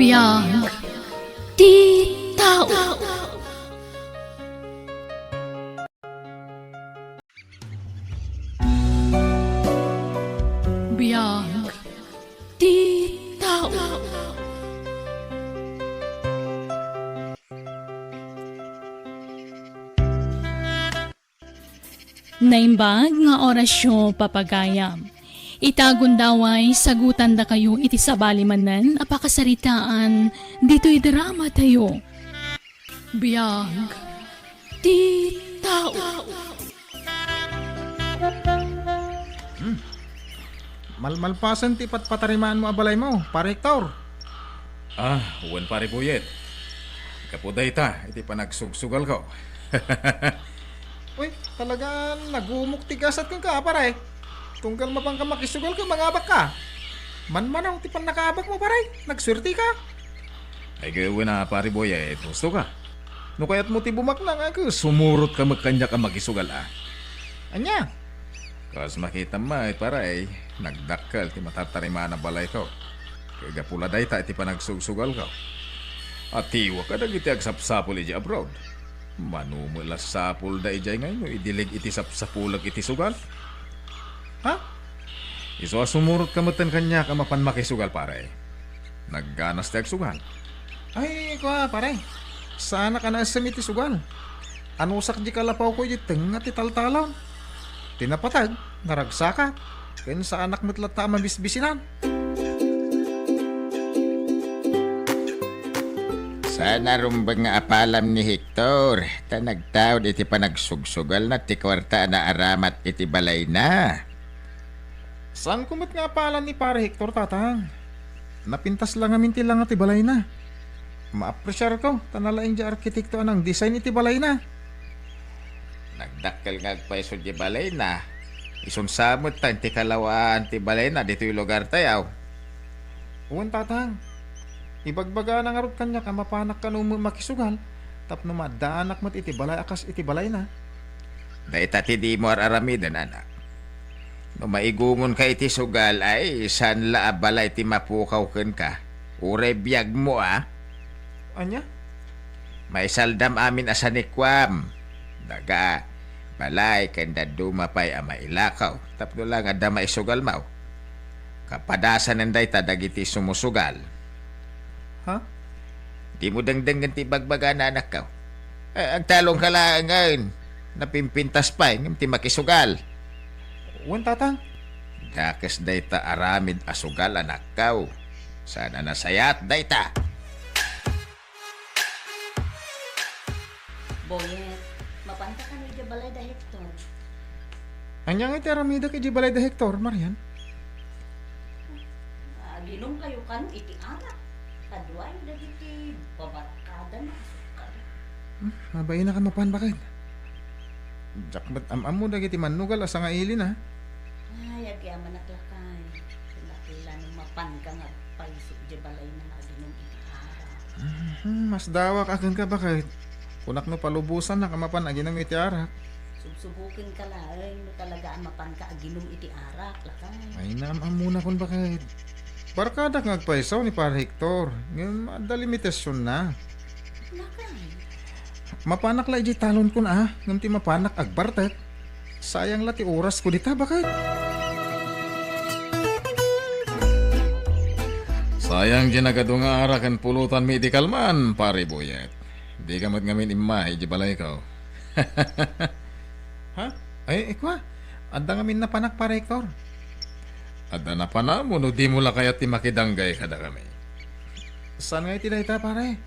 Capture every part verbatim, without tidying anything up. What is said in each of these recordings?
Biag ti tao. Biag ti tao. Naimbag nga orasyo, papagayam. Ita gundaway, sagutandakayo iti sabali manen a pakasaritaan ditoy dramatayo. Biag ti tao. Hmm. Malmalpasen ti patpatarimaanmo a balaymo, Pare Hector. Ah, wen, Pare Boyet. Gapu dayta iti panagsugsugalko. Uy, talaga nagumok ti gasat kenka, pare. Tunggal mapanka makisugal ket mangabakka. Manmanaw ti pannakaabakmo, pare. Nagsuertika. Ay, ket wen a, Pare Boyet, husto ka. No kayatmo ti bumaknang, a, ket sumurotka met kaniak a makisugal, a. Ania? Kas makitam met, pare, nagdakkel ti matartarimaan a balayko. Ket gapu la dayta iti panagsugsugalko. Atiwa kadagiti agsapsapul idiay abroad. Mano met la sapulda idiay ngay no idilig iti sapsapulek iti sugal? Ha? Isu a sumurotka metten kaniak a mapan makisugal, pare. Nagganas ti agsugal. Ay, kua, pare. Saanak a naessem iti sugal. Anusak di kalapawko iti tengnga ti taltalon. Ti napateg, naragsakak. Ken saanak met latta a mabisbisinan. Saan a rumbeng nga apalam ni Hector, ta nagtaud iti panagsugsugalna ti kuarta a naaramat iti balayna. Saanko met nga apalan ni Pare Hector, Tatang. Napintas la ngamin ti langa ti balayna. Maapresiarko, ta nalaing ti arkitekto a nang-design iti balayna. Nagdakkel nga agpayso ti balayna. Isun sa met ti kalawaan ti balayna ditoy lugartayo. Wen, Tatang. Ibagbagana ngarud kaniak a mapanak kano met makisugal tapno maaddaanak met iti balay a kas iti balayna. Dayta ti dimo ar-aramiden, anak. No maigungonka iti sugal, ay, saan la a balay ti mapukaw kenka. Uray biagmo, a. Ania? Maisaldam amin a sanikuam. Daga, balay, ken dadduma pay a mailakaw. Tapno la nga adda maisugalmo. Kapadasanen dayta dagiti sumusugal. Ha? Dimo dengdengen ti ibagbagana, anakko. Eh, agtalongka laengen. Napimpintas pay ngem ti makisugal. Wen, Tatang. Dakes dayta aramid a sugal, anakko. Saan a nasayaat dayta. Boyet, mapanta kano idiay balay da Hector? Ania nga iti aramidek idiay balay da Hector, Marian? Aginumkayo kano iti arak. Kaduayo dagiti babarkadana a sukkal. Hmm, mabainak a mapan, baket. Diak met am-ammo dagiti mannugal a sangailina. Ay, agyamanak lakay. Kunakla no mapanka nga agpayso idiay balayna nga aginum iti arak. Hmm, masdawak a kenka, baket. Kunak no palubosannak a mapan aginum iti arak. Subsubukenka laeng no talaga a mapanka aginum iti arak, lakay. Ay, naam-ammonakon, baket. Barkadak nga agpayso ni Pare Hector, ngem adda limitasionna. Lakay. Mapanak la idiay talonkon a, ngem ti mapanak agbartek. Sayang la ti orasko dita, baket. Sayang diay nagadu nga arak ken pulotanmi iti kalman, Pare Boyet. Dika met ngamin immaay idiay balayko. Ha? Ay, ikua, adda ngamin napanak, Pare Hector. Adda napanam no dimo la kayat ti makidanggay kadakami? Saan nga iti dayta, pare?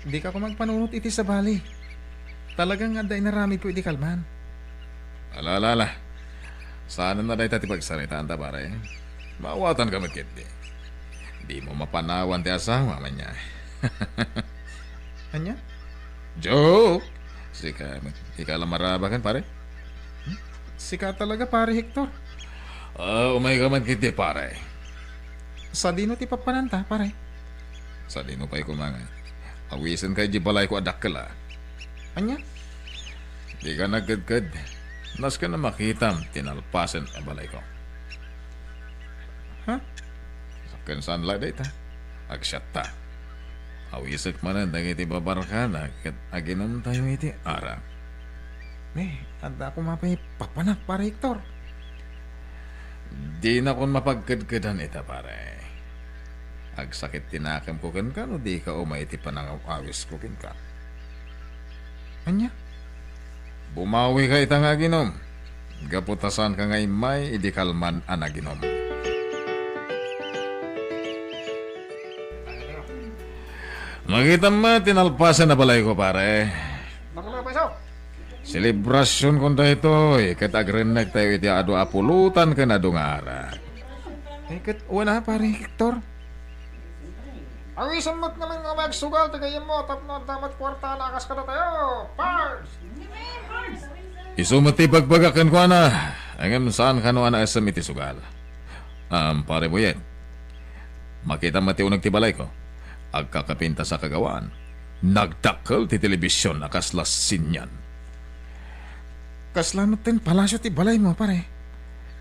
Dika koma agpanunot iti sabali. Talaga nga adda inaramidko idi kalman. Ala, ala, ala. Saanen a dayta ti pagsaritaanta, pare. Maawatanka met ketdi. Dimo mapanawan ti asawam ania. Ania? Joke! Sika met, ika la marabaken, pare. Hmm? Sika talaga, Pare Hector. Ah, umayka met ketdi, pare. Sadino ti papananta, pare? Sadino pay koma nga? Awisenka idiay balayko a dakkel a. Ania? Dika nagkedked. Nasken a makitam ti nalpasen a balayko. Ha? Ken saan la dayta? Agsiatta. Awisek manen dagiti babarkada ket aginumtayo iti arak. Eh, adda koma pay papanak, Pare Hector. Dinakon mapagkedkedan ita, pare. Agsakit ti nakemko kenka no dika umay iti panangaw-awisko kenka. Ania? Bumawika ita nga aginom. Gapu ta saanka nga immay idi kalman a naginom. Nakitam met ti nalpasen a balayko, pare. Selebrasion kon daytoy, ket agrennektayo iti adu a pulutan ken adu nga arak. Eh, ket wen a, Pare Hector? Awisan met ngamin nga agsugal ti gayyemmo tapno adda met kuarta a kas kadatayo. Pars! Isu met ti ibagbagak kenkuana, ngem saan kano a naisem iti sugal. Am, Pare Boyet, makita met ti uneg ti balayko. Agkakapintas a kagawaan. Nagdakkel ti telebision a kasla sinian. Kasla met ti palasio ti balaymo, pare.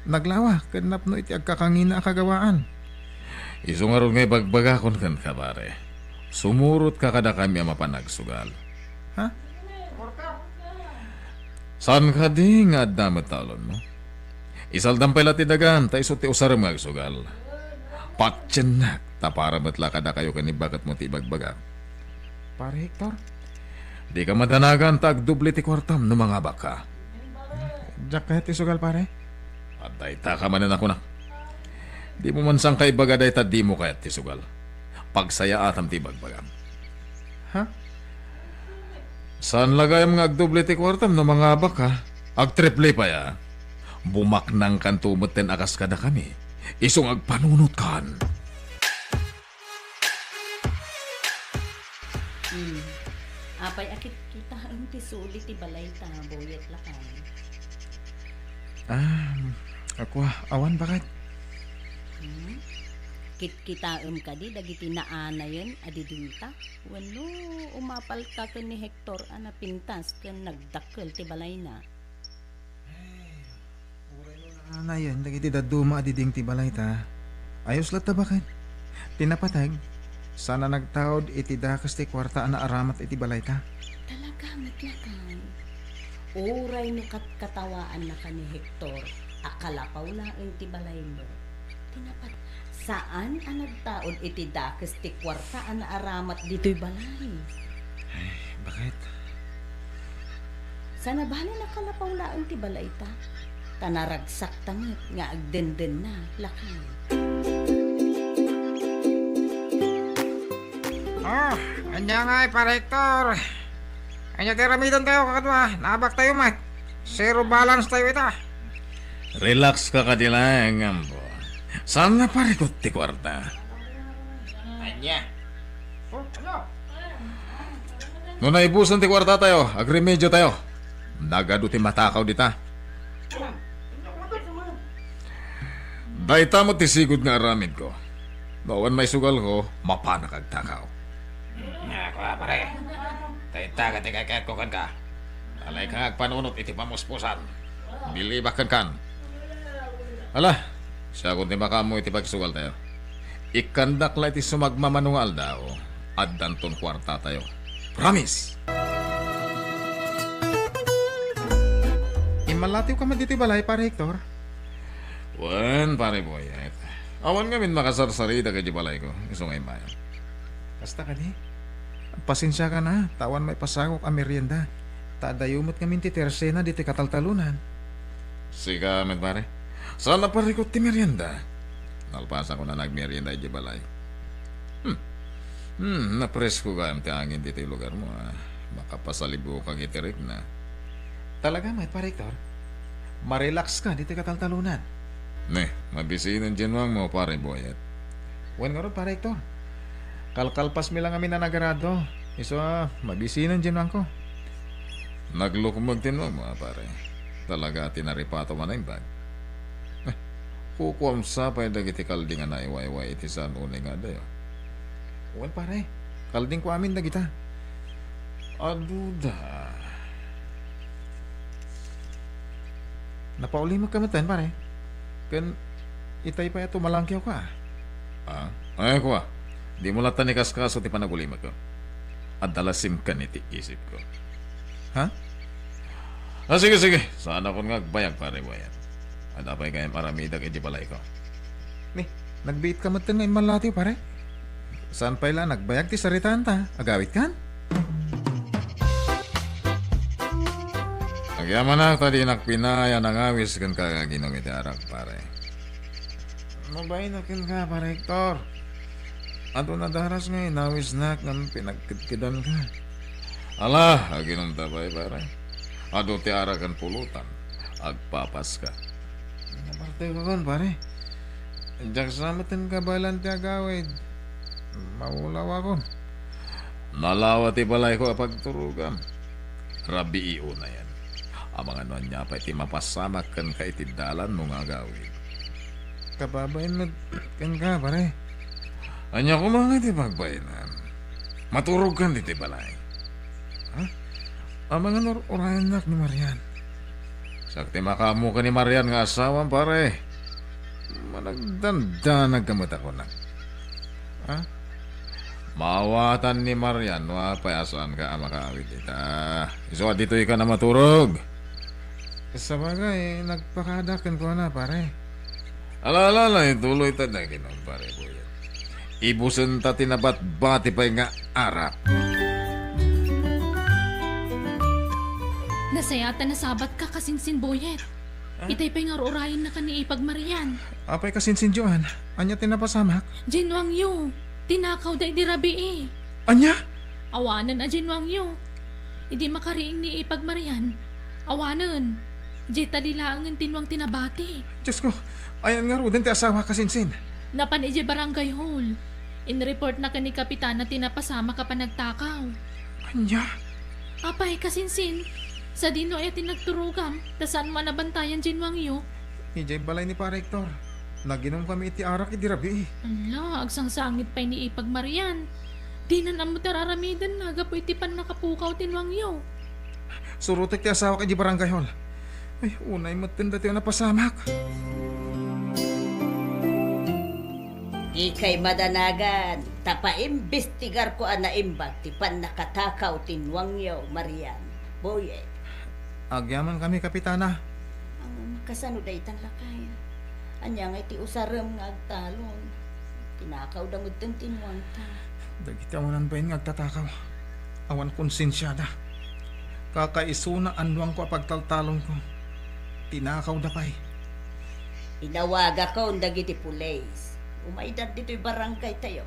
Naglawa ken napno iti agkakangina a kagawaan. Isu ngarud nga ibagbagakon kenka, pare. Sumurotka kadakami a mapan agsugal. Ha? Saan kadi nga adda met talonmo? Isaldam pay la ti dagan, ta isu ti usarem nga agsugal. Patiennak, ta para met la kadakayo ken ni baketmo ti ibagbagak. Pare Hector, dika madanagan ta agdoble ti kuartam no mangabakka. Diak kayat ti sugal, pare. Adda ita ka manen a kunak. Dimo man sangka ibaga dayta dimo kayat ti sugal. Pagsayaatam ti ibagbagam. Ha? Saan la gayam nga agdoble ti kuartam no mangabakka? Agtriple pay a. Bumaknangkanto metten a kas kadakami. Isu nga agpanunotkan. Hmm. Apay a kitkitaem ti suli ti balayta, Boyet Lakay? Ah, ako, awan baket. Hmm? Kitkitaem kadi dagiti naanayen a didinta? Wenno umapalka ken ni Hector a napintas ken nagdakkel ti balayna? Ay, uray no naanayen dagiti dadduma a diding ti balayta, ayos latta baket. Ti napateg, saan a nagtaud iti dakes ti kuarta a naaramat iti balayta. Talaga met, Lakay. Uray no katkatawaannaka ni Hector a kalapaw laeng ti balaymo, ti napateg, saan a nagtaud iti dakes ti kuarta a naaramat ditoy balay. Ay, baket? Sana bale nakalapaw laeng ti balayta, ta naragsakta met nga agdendenna, Lakay. Ah, ania ngay, Pare Hector? Ania ti aramidantayo, kakadua? Naabaktayo met. Zero balance tayo ita. Relax ka kadi laeng, Ambo. Saan a parikut ti kuarta? Ania? Oh, ania? No naibusan ti kuarta tayo, agremedyo tayo. Nagadu ti matakaw dita. Dayta met ti sigud nga aramidko. No awan maisugalko, mapanak agtakaw. Ako, pare. Dayta ket ti kayatko kenka. Alayka nga agpanunot iti pamuspusan. Bilibak kenkan. Ala, siakon ti makaammo iti pagsugal tayo. Ikkandak la iti sumagmamano nga aldaw, addanton kuarta tayo. Promise! Immallatiwka met ditoy balay, Pare Hector? Wen, Pare Boyet. Awan ngamin makasarsarita idiay balayko. Isu nga immayo. Kasta kadi? Pasensiakan a, ta awan maipasakok a merienda. Ta adayo met ngamin ti tersena ditoy kataltalonan. Sika met, pare. Saan a parikut ti merienda? Nalpasakon a nagmerienda idiay balay. Hmm. Hmm, napresko gayam ti angin ditoy lugarmo, a. Makapasalibukak iti rikna. Talaga met, Pare Hector? Marelax ka ditoy kataltalonan. Ne, mabisinen ti nuangmo, Pare Boyet. Wen ngarud, Pare Hector. Kalkalpasmi la ngamin a nagarado. Isu a, mabisinen ti nuangko. Naglukmeg ti nuangmo, a, pare. Talaga ti naripatom a naimbag. Eh, kukuam sa pay dagiti kalding a naiwayway iti saan unay nga adayo. Wen, pare. Kaldingko amin dagita. Aduda. Napaulimekka metten, pare. Ken itay pay a tumalangkiawka. Ah? Ay, kua. Dimo latta ni kaskaso ti panagulimeko. Adda la simken iti isipko. Ha? Ah, sige, sige. Saanakon nga agbayag, pare Boyet. Adda pay gayam aramidek iti balayko. Ni, nagbiitka metten nga immallatiw, pare? Saan pay la nagbayag ti saritaanta? Agawidkan? Agyamanak ta dinak pinay a nangawis kenka nga aginom iti arak, pare. Mabain a kenka, pare Hector. Adu nadaras nga inawisnak ngem pinagkedkedanka. Ala, aginomta pay, pare. Adu ti arak ken pulutan. Agpapaska. Naparteko kon, pare. Diak sa metten kabaelan ti agawid. Maulawakon. Nalawa ti balayko a pagturogam. Rabii unayen. Amangan no ania pay ti mapasamak kenka iti dalanmo nga agawid. Kababain met kenka, pare. Ania koma nga iti pagbainam? Maturogkan ditoy balay. Ha? Amangan or-urayennak ni Marian. Siak ti makaammo ken ni Marian nga asawam, pare. Managdandanag ka met a kunak. Ha? Maawatan ni Marian no apay a saanka a makaawid ita. Isu a ditoy ka na maturog. Sabagay, nagpakada kenkuana, pare. Ala, ala, ala, ituloy ta dagiti, pare Boyet. Ibusenta ti nabatbati pay nga arak. Nasayaat a nasabat ka, kasinsin, Boyet. Ah? Itay pay nga ur-urayenna ken ni Ipag Marian. Apay kasinsin, Joan? Ania ti napasamak? Diay nuangyo. Tinakawda idi rabii. Ania? Awanen a diay nuangyo. Idi makariing ni Ipag Marian, awanen. Diay tadi laengen ti nuang ti nabati. Diosko, ayan ngaruden ti asawa, kasinsin? Napan idiay barangay hall. Inreportna ken ni Kapitana ti napasamak a panagtakaw. Ania? Apay, kasinsin, sadino aya ti nagturogam, ta saanmo a nabantayan diay nuangyo? Idiay balay ni Pare Hector. Naginomkami iti arak idi rabii. Ala, agsangsangit pay ni Ipag Marian. Dinan ammo ti ar-aramidenna gapu iti pannakapukaw ti nuangyo. Surotek ti asawak idiay barangay hall. Ay, unay metten datoy a napasamak. Dikay madanagan, ta paimbestigarko a naimbag ti pannakatakaw ti nuangyo, Marian. Boyet. Agyamankami, Kapitana. Ammom kasano daytan, lakay? Ania ngay ti usarem nga agtalon? Tinakawda metten ti nuangta. Dagiti awanan bain nga agtatakaw, awan konsensiada. Kakaisuna a nuangko a pagtaltalonko. Tinakawda pay. Inawagakon dagiti pulis. Umayda ditoy barangaytayo.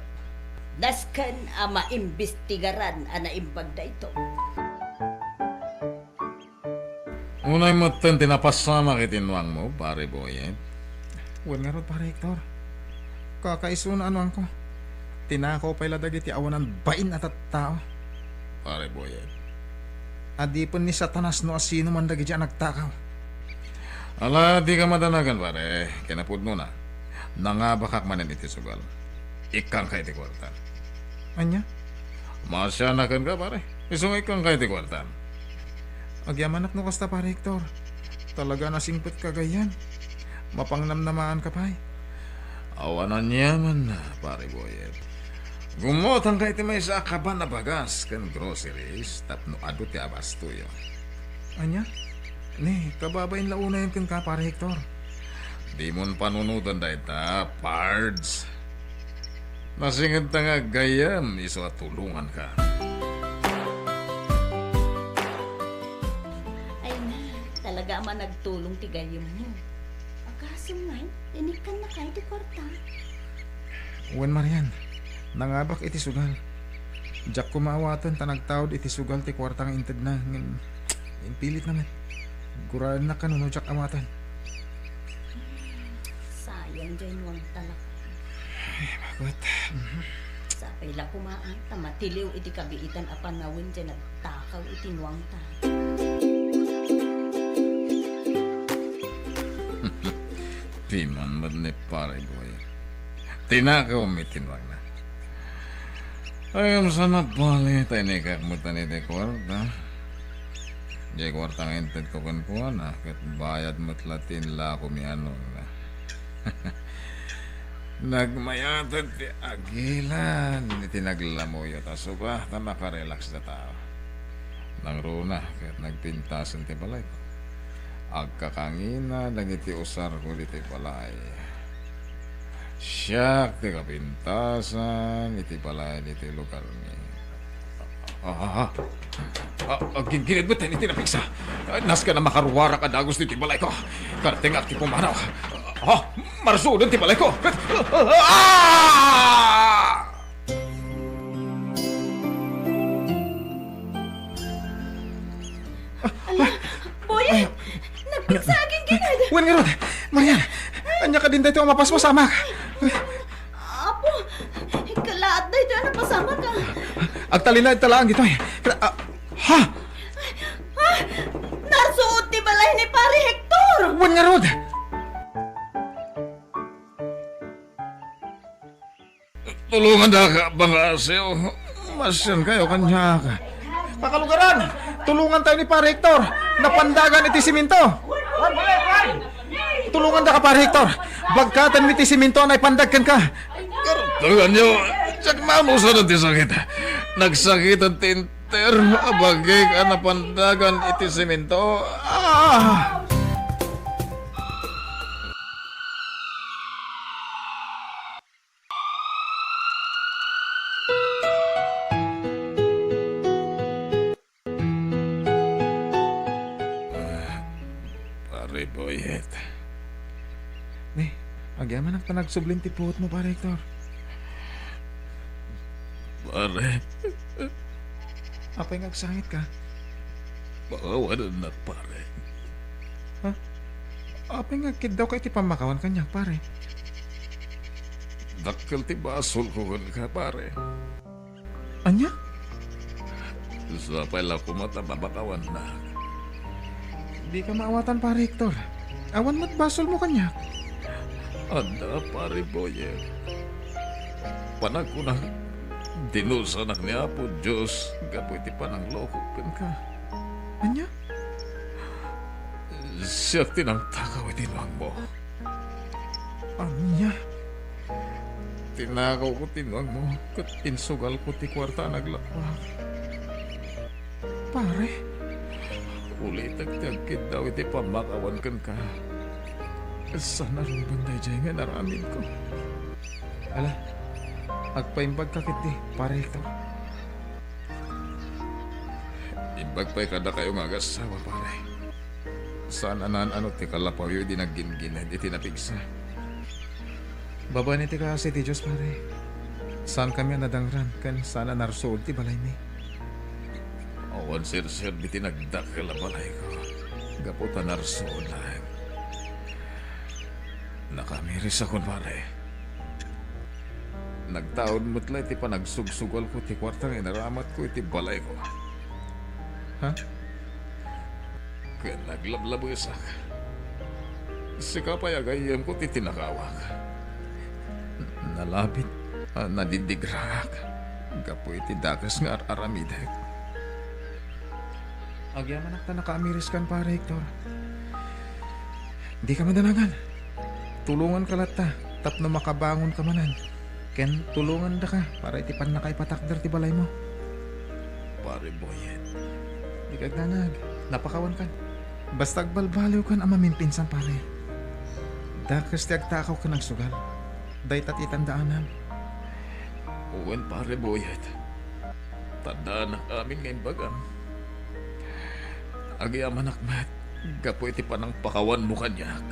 Nasken a maimbestigaran a naimbag daytoy. Unay metten ti napasamak iti nuangmo, Pare Boyet. Wen ngarud, Pare Hector. Kakaisuna a nuangko. Tinakaw pay la dagiti awanan bain a tattao. Pare Boyet. Adipen ni Satanas no asino man dagiti a nagtakaw. Ala, dika madanagan, pare. Kinapudnona, nangabakak manen iti sugal. Ikkanka iti kuarta. Ania? Maasianak kenka, pare. Isu nga ikkanka iti kuarta. Agyamanak no kasta, Pare Hector. Talaga a nasingpetka gayyem. Mapangnamnamaanka pay. Awan aniamanna, Pare Boyet. Gummotanka iti maysa a kaban a bagas ken groceries tapno adu ti abastoyo. Ania? Ni, kababain la unayen kenka, Pare Hector. Dimon panunoten dayta, pards. Nasingedta nga gayyem, isu a tulonganka. Ay na, talaga a managtulong ti gayyemmo. Agasem ngay, inikkannaka iti kuarta? Wen, Marian, nangabak iti sugal. Diak koma awaten ta nagtaud iti sugal ti kuarta nga intedna, ngem impilitna met. Guraennak kano no diak awaten. Sayang diay nuangta, lakay. Ay, bagot. Mhm. Sapay la koma, ah, ta matiliw iti kabiitan a panawen diay nagtakaw iti nuangta. Piman met ni Pare Boy. Tinakawmi ti nuangna. Ay, saan a bale ta inikak met iti kuarta. Diay kuarta nga intedko kenkuana, ket bayad met la ti inlakomi a nuangna. Nagmayatag ti agilan iti naglamuyot a suba ta makarelax data. Nangruna ket nagpintasen ti balayko. Agkakangina dagiti usarko ditoy balay. Siak ti kapintasan iti balay ditoy lugarmi. Ah, ah, ah. Ah, ah, gin-, ginidbet tayo iti napigsa. Ah, nasken a makaruarak a dagus ditoy balayko. Kartengak ti pumanaw. Ah, marsudan ti balayko. Ah! Ala, Boyet! Nagpigsa a ginggined! Wen ngarud! Marian! Ania kadin daytoy a mapaspasamak? Apo, kalaat daytoy a napasamak, ah. Agtalinaed ta laeng ditoy. Kra-, ah, ha? Ah, narsuod ti balay ni Pare Hector! Wen ngarud! Tulongandak, Bangasiw. Masiankayo kaniak. Pakalugaran! Tulongantayo ni Pare Hector! Napandagan iti siminto! Tulongandaka, Pare Hector! Bagkatenmi ti siminto a naipandag kenka! Kartenganyo! Diak manusaden ti sakit. Nagsakiten ti enter a bagik a napandagan iti siminto. Ah! Ah, Pare Boyet. Ni, agyamanak ta nagsublin ti puotmo, Pare Hector. Pare. Apay nga agsangitka? Pakawanennak, pare. Ha? Apay nga agkiddawka iti pammakawan kaniak, pare? Dakkel ti basolko kenka, pare. Ania? Sapay la koma ta pammakawannak. Dika maawatan, Pare Hector. Awan met basolmo kaniak. Adda, Pare Boyet. Panagkunak, dinusanak ni Apo Dios gapu iti pananglokok kenka. Ania? Siak ti nangtakaw iti nuangmo. Ania? Tinakawko ti nuangmo ket insugalko ti kuarta a naglakwak. Pare? Ulitek ti agkiddaw iti pammakawan kenka. Saan a rungban daydiay nga inaramidko. Ala, agpaimbagka ketdi, Pare Hector. Imbag pay kadakayo nga agassawa, pare. Saan a naan-ano ti kalapawyo idi nagginggined iti napigsa. Babaen iti kaasi ti Dios, pare. Saankami a nadangran ken saan a narsuod ti balaymi. Awan serserbi ti nagdakkel a balayko gapu ta narsuod laeng. Nakaamirisakon, pare. Nagtaud met la iti panagsugsugalko ti kuarta nga inaramatko iti balayko. Ha? Ken naglablabesak. Sika pay a gayyemko ti tinakawak. Nalabit a nadiddigraak gapu iti dakes nga ar-aramidek. Agyamanak ta nakaamiriskan, Pare Hector. Dika madanagan. Tulonganka latta tapno makabangonka manen. Ken tulongandaka para iti pannakaipatakder ti balaymo. Pare Boyet. Dika agdanag. Napakawankan. Basta agbalbaliwkan a mamimpinsan, pare. Dakes ti agtakaw ken agsugal. Dayta ti tandaanam. Wen, Pare Boyet. Tandaanak amin nga imbagam. Agyamanak met gapu iti panangpakawanmo kaniak.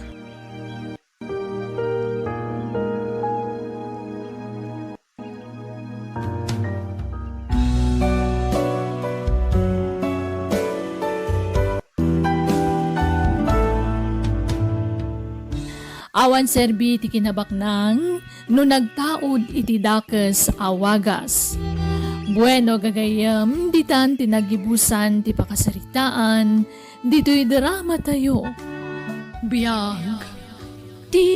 Awan serbi ti kinabaknang no nagtaud iti dakes a wagas. Bueno, gagayyem, ditan ti nagibusan ti pakasaritaan ditoy dramatayo. Biag ti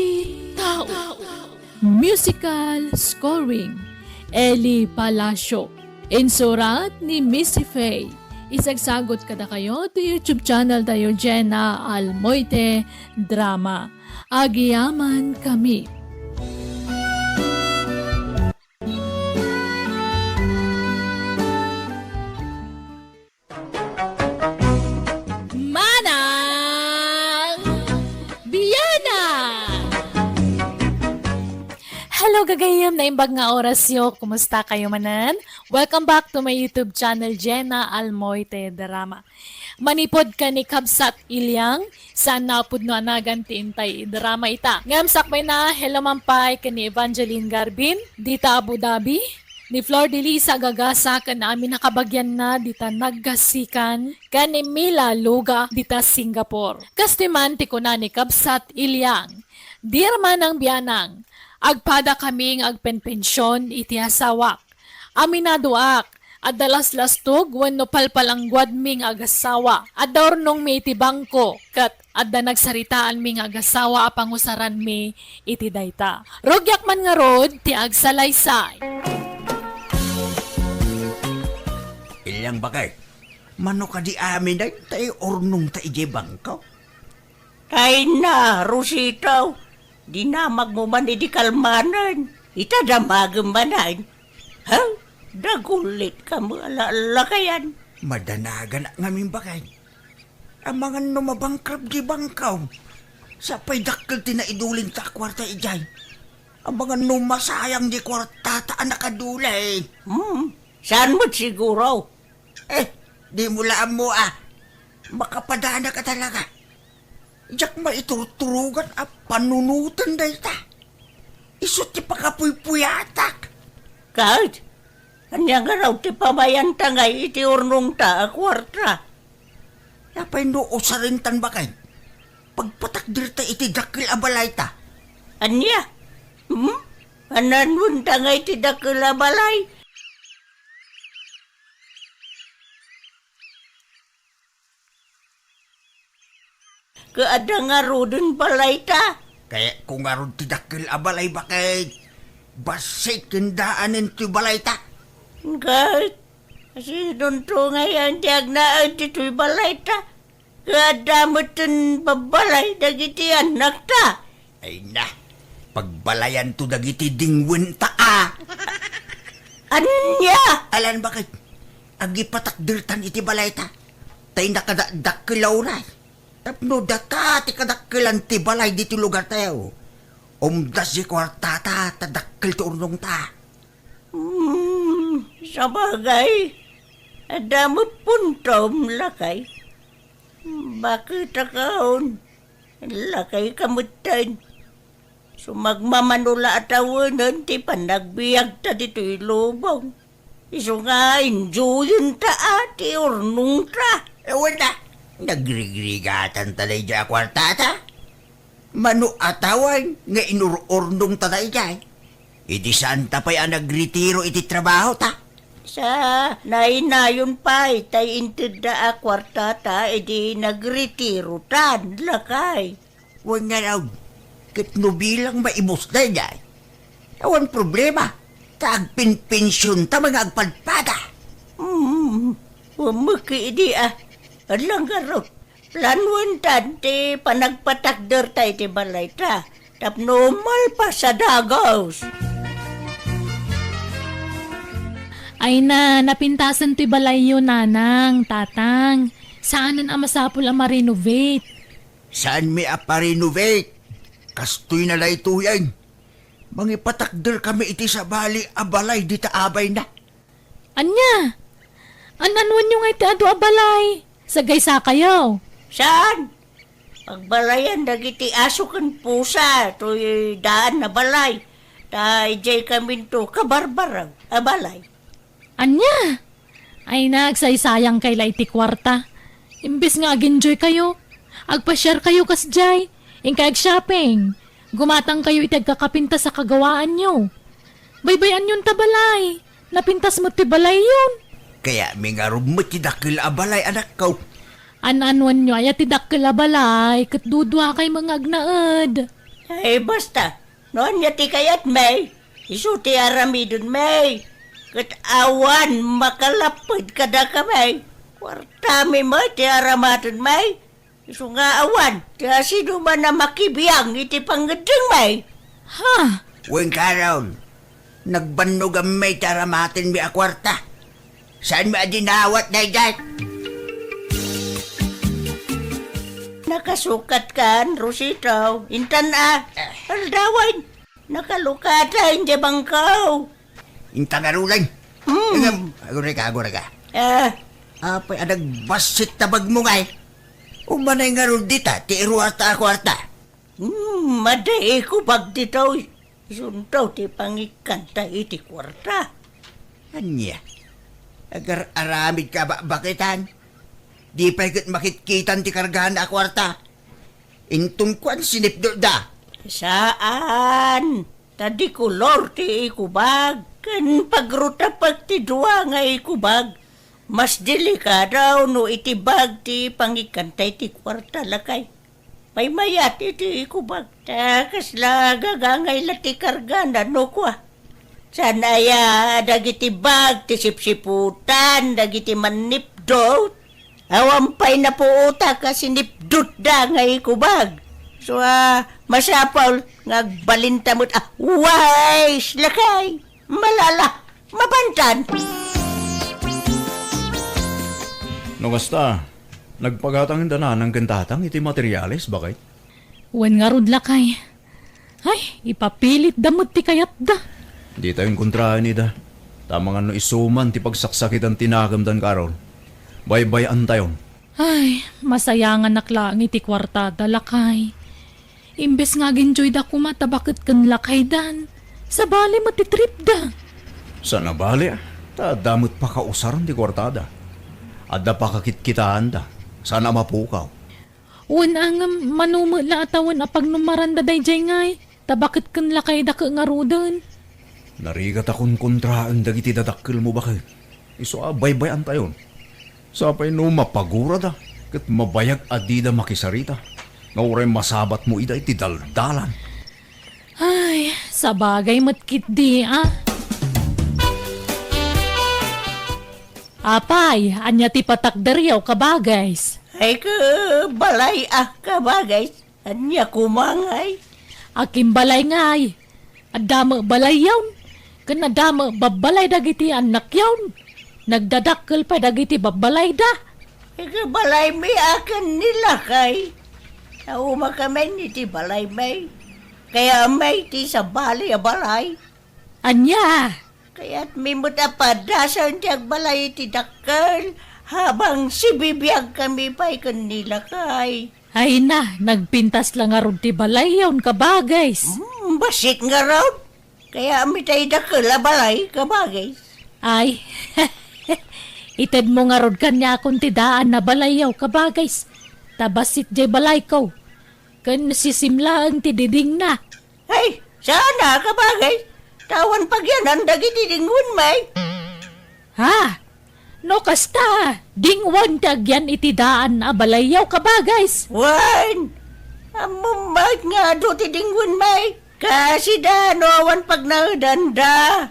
tao. Musical scoring, Eli Palacio. Insurat ni Missy Faye. Isagsagot kadakayo ti YouTube channel tayo, Jenna Almoite Drama. Agyamankami. Hello, gagayyem, naimbag nga orasyo. Kumusta kayo manen? Welcome back to my YouTube channel, Jenna Almoite Drama. Manipod ken ni Kabsat Ilyang, saan na a pudno a nagan ti intay idrama ita. Ngem sakbay na, hello man pay ken ni Evangeline Garbin, dita Abu Dhabi, ni Flor Delisa Gagasa ken amin a kabagianna dita Naggasikan, ken ni Mila Luga dita Singapore. Kastoy man ti kuna ni Kabsat Ilyang, Dear Manang Bianang, agpada kami nga agpenpension iti asawak. Aminadoak, adda laslastog wenno palpalangguadmi nga agasawa. Adda urnongmi iti bangko, ket adda nagsaritaanmi nga agasawa a pangusaranmi iti dayta. Rugiak man ngarud ti agsalaysay. Ilyang, baket, mano kadi amin dayta urnongta idiay bangko? Ay na, Rosita, dinamagmo man idi kalmanen. Ita damagem manen. Ha? Dagulit ka mo, ala-, lakayan. Madanaganak ngamin, baket. Amangan no mabankrupt di bangko. Sa pay dakkel ti naidulinta a kuarta idiay. Amangan no masayang di kuartata a nakaduli. Hmm, saan met siguro? Eh, di mo la ammo a. Makapadanaka talaga. Diak maiturturogan a panunoten dayta. Isu ti pakapuypuyatak. Ket, ania ngarud ti pamayanta ngay iti urnongta a kuarta? Apay no usarintan, baket? Pagpatakderta iti dakkel a balayta. Ania? Hmm? An-anuenta ngay ti dakkel a balay? Ket adda ngaruden balayta? Kayatko ngarud ti dakkel a balay, baket. Bassit ken daanen ti balayta. Ket, sidonto ngay ti agnaed ditoy balayta? Ket adda metten babbalay dagiti annakta? Ay na, pagbalayanto dagiti dingwenta a. Ania? Alan, baket? Agipatakdertan iti balayta. Tay nakadakdakkel a uray. Tapno data ti kadakkelan ti balay ditoy lugartayo. Umdas ti kuartata ta dakkel ti urnongta. Hmm, sabagay, adda met puntom, lakay. Baket a kaon, lakay ka metten. Sumagmamano la a tawenen ti panagbiagta ditoy lubong. Isu nga enjoyenta a ti urnongta. Awan na, nagrigrigatanta daydiay a kuartata. Mano a tawen nga inur-urnongta daydiay. Idi saanta pay a nagretiro iti trabahota. Sa nainayon pay tay intedda a kuartata idi nagretirotan, lakay. Wen ngarud, ket no bilang maibus daydiay, awan problema, ta agpenpensionta nga agpadpada. Hmm, umeki idi a, adda ngarud, planuentan ti panagpatakderta iti balayta, tapno malpas a dagus. Ay na, napintasen toy balayyo, nanang, tatang. Saanen a masapul a ma-renovate. Saanmi a pa-renovate. Kastoy na daytoyen. Mangipatakder kami iti sabali a balay dita abayna. Ania? An-anuenyo ngay ti adu a balay? Sagaysa kayo. Saan? Pagbalayan dagiti aso ken pusa toy daan a balay. Ta idiay kaminto kabarbarag a balay. Ania? Ay, nagsaysayang kay la iti kuarta. Imbes nga ag-enjoy kayo, agpasiar kayo kasdiay, inkay ag-shopping, gumatang kayo iti agkakapintas a kagawaanyo. Baybay-anyon ta balay, napintas met ti balayyon. Kayatmi ngarud met ti dakkel a balay, anakko. An-anuenyo aya ti dakkel a balay, ket dudua kay nga agnaed. Ay, basta, no ania ti kayatmi, isu ti aramidenmi. Ket awan makalapped kadakami. Kuartami met ti aramatenmi. Isu nga awan ti asidoman a makibiang iti pangngeddengmi. Ha? Wen, Carol, nagbannoganmi ti aramatenmi a kuarta. Saanmi a dinawat daydiay? Nakasukatkan, Rosita. Intan a, aldawen. Nakalukatan diay bangkaw. Inta ngaruden. Hmm. Ngem, agurayka, agurayka. Ah. Apay a nagbassit ta bagmo ngay? Umanay ngarud dita ti iruarta a kuarta. Hmm, adda ikubag ditoy. Isunto ti pangikkanta iti kuarta. Ania? Agar-aramid ka a bakbakitan? Di pay ket makitkitan ti kargana a kuarta. Inton kuan, sinipdutda. Saan. Ta di kolor ti ikubag. Ken pagrutapek ti dua nga ikubag. Mas delikado no iti bag ti pangikkanta iti kuarta, lakay. Maymayat iti ikubag. Ta kasla gagangay la ti kargana no kua. Saan aya dagiti bag ti sipsiputan dagiti mannipdut? Awan pay napuotak a sinipdutda nga ikubag. So, ah, masapul nga agbalinta met a wais, lakay. Malala, mabantan. No kasta, nagpagatang dananang ken tatang iti materiales, bakay? Wen ngarud, lakay. Ay, ipapilitda met ti kayatda. Ditayon kontraen ida. Ta amangan no isu man ti pagsaksakitan ti nakemdan, Carol. Baybay-antayon. Ay, masayanganak laeng iti kuartada, lakay. Imbes nga agenjoyda koma ta baket ken lakaydan, sabali met ti tripda. Saan a bali, ta adda met pakausaran ti kuartada. Adda pakakitkitaanda. Saan a mapukaw. Wen, ngem mano met la a tawen a pagnumaranda daydiay ngay, ta baket ken lakayda ket ngaruden. Narigat a konkontraen dagiti dadakkelmo, baket. Isu a baybay-antayon. Sapay no mapagurada, ket mabayag a dida makisarita, nga uray masabatmo ida iti daldalan. Ay, sabagay met ketdi, a. Apay, ania ti patakderyo, kabagays? Ay, ket balay a, kabagays. Ania koma ngay? Akin balay ngay. Adda met balayyon. Ken adda met babbalay dagiti annakyon. Nagdadakkel pay dagiti babbalayda. Iti balaymi a ken ni lakay. Naumakamin iti balaymi. Kayatmi ti sabali a balay. Ania? Kayatmi met a padasen ti agbalay iti dakkel, habang sibibiagkami pay ken ni lakay. Ay na, nagpintas la ngarud ti balayyon, kabagays. Hmm, bassit ngarud. Kayatmi tay dakkel a balay, kabagays. Ay, itedmo ngarud kaniakon ti daan a balayyo, kabagays. Ta bassit jay balayko. Ken sisim laeng ti didingna. Ay, saan a, kabagays. Ta awan pagyanan dagiti dingwenmi. Ha? No kasta, dingwen ti agyan iti daan a balayyo, kabagays. Wen, ammom met nga adu ti dingwenmi. Kasida no awan pagnaedanda.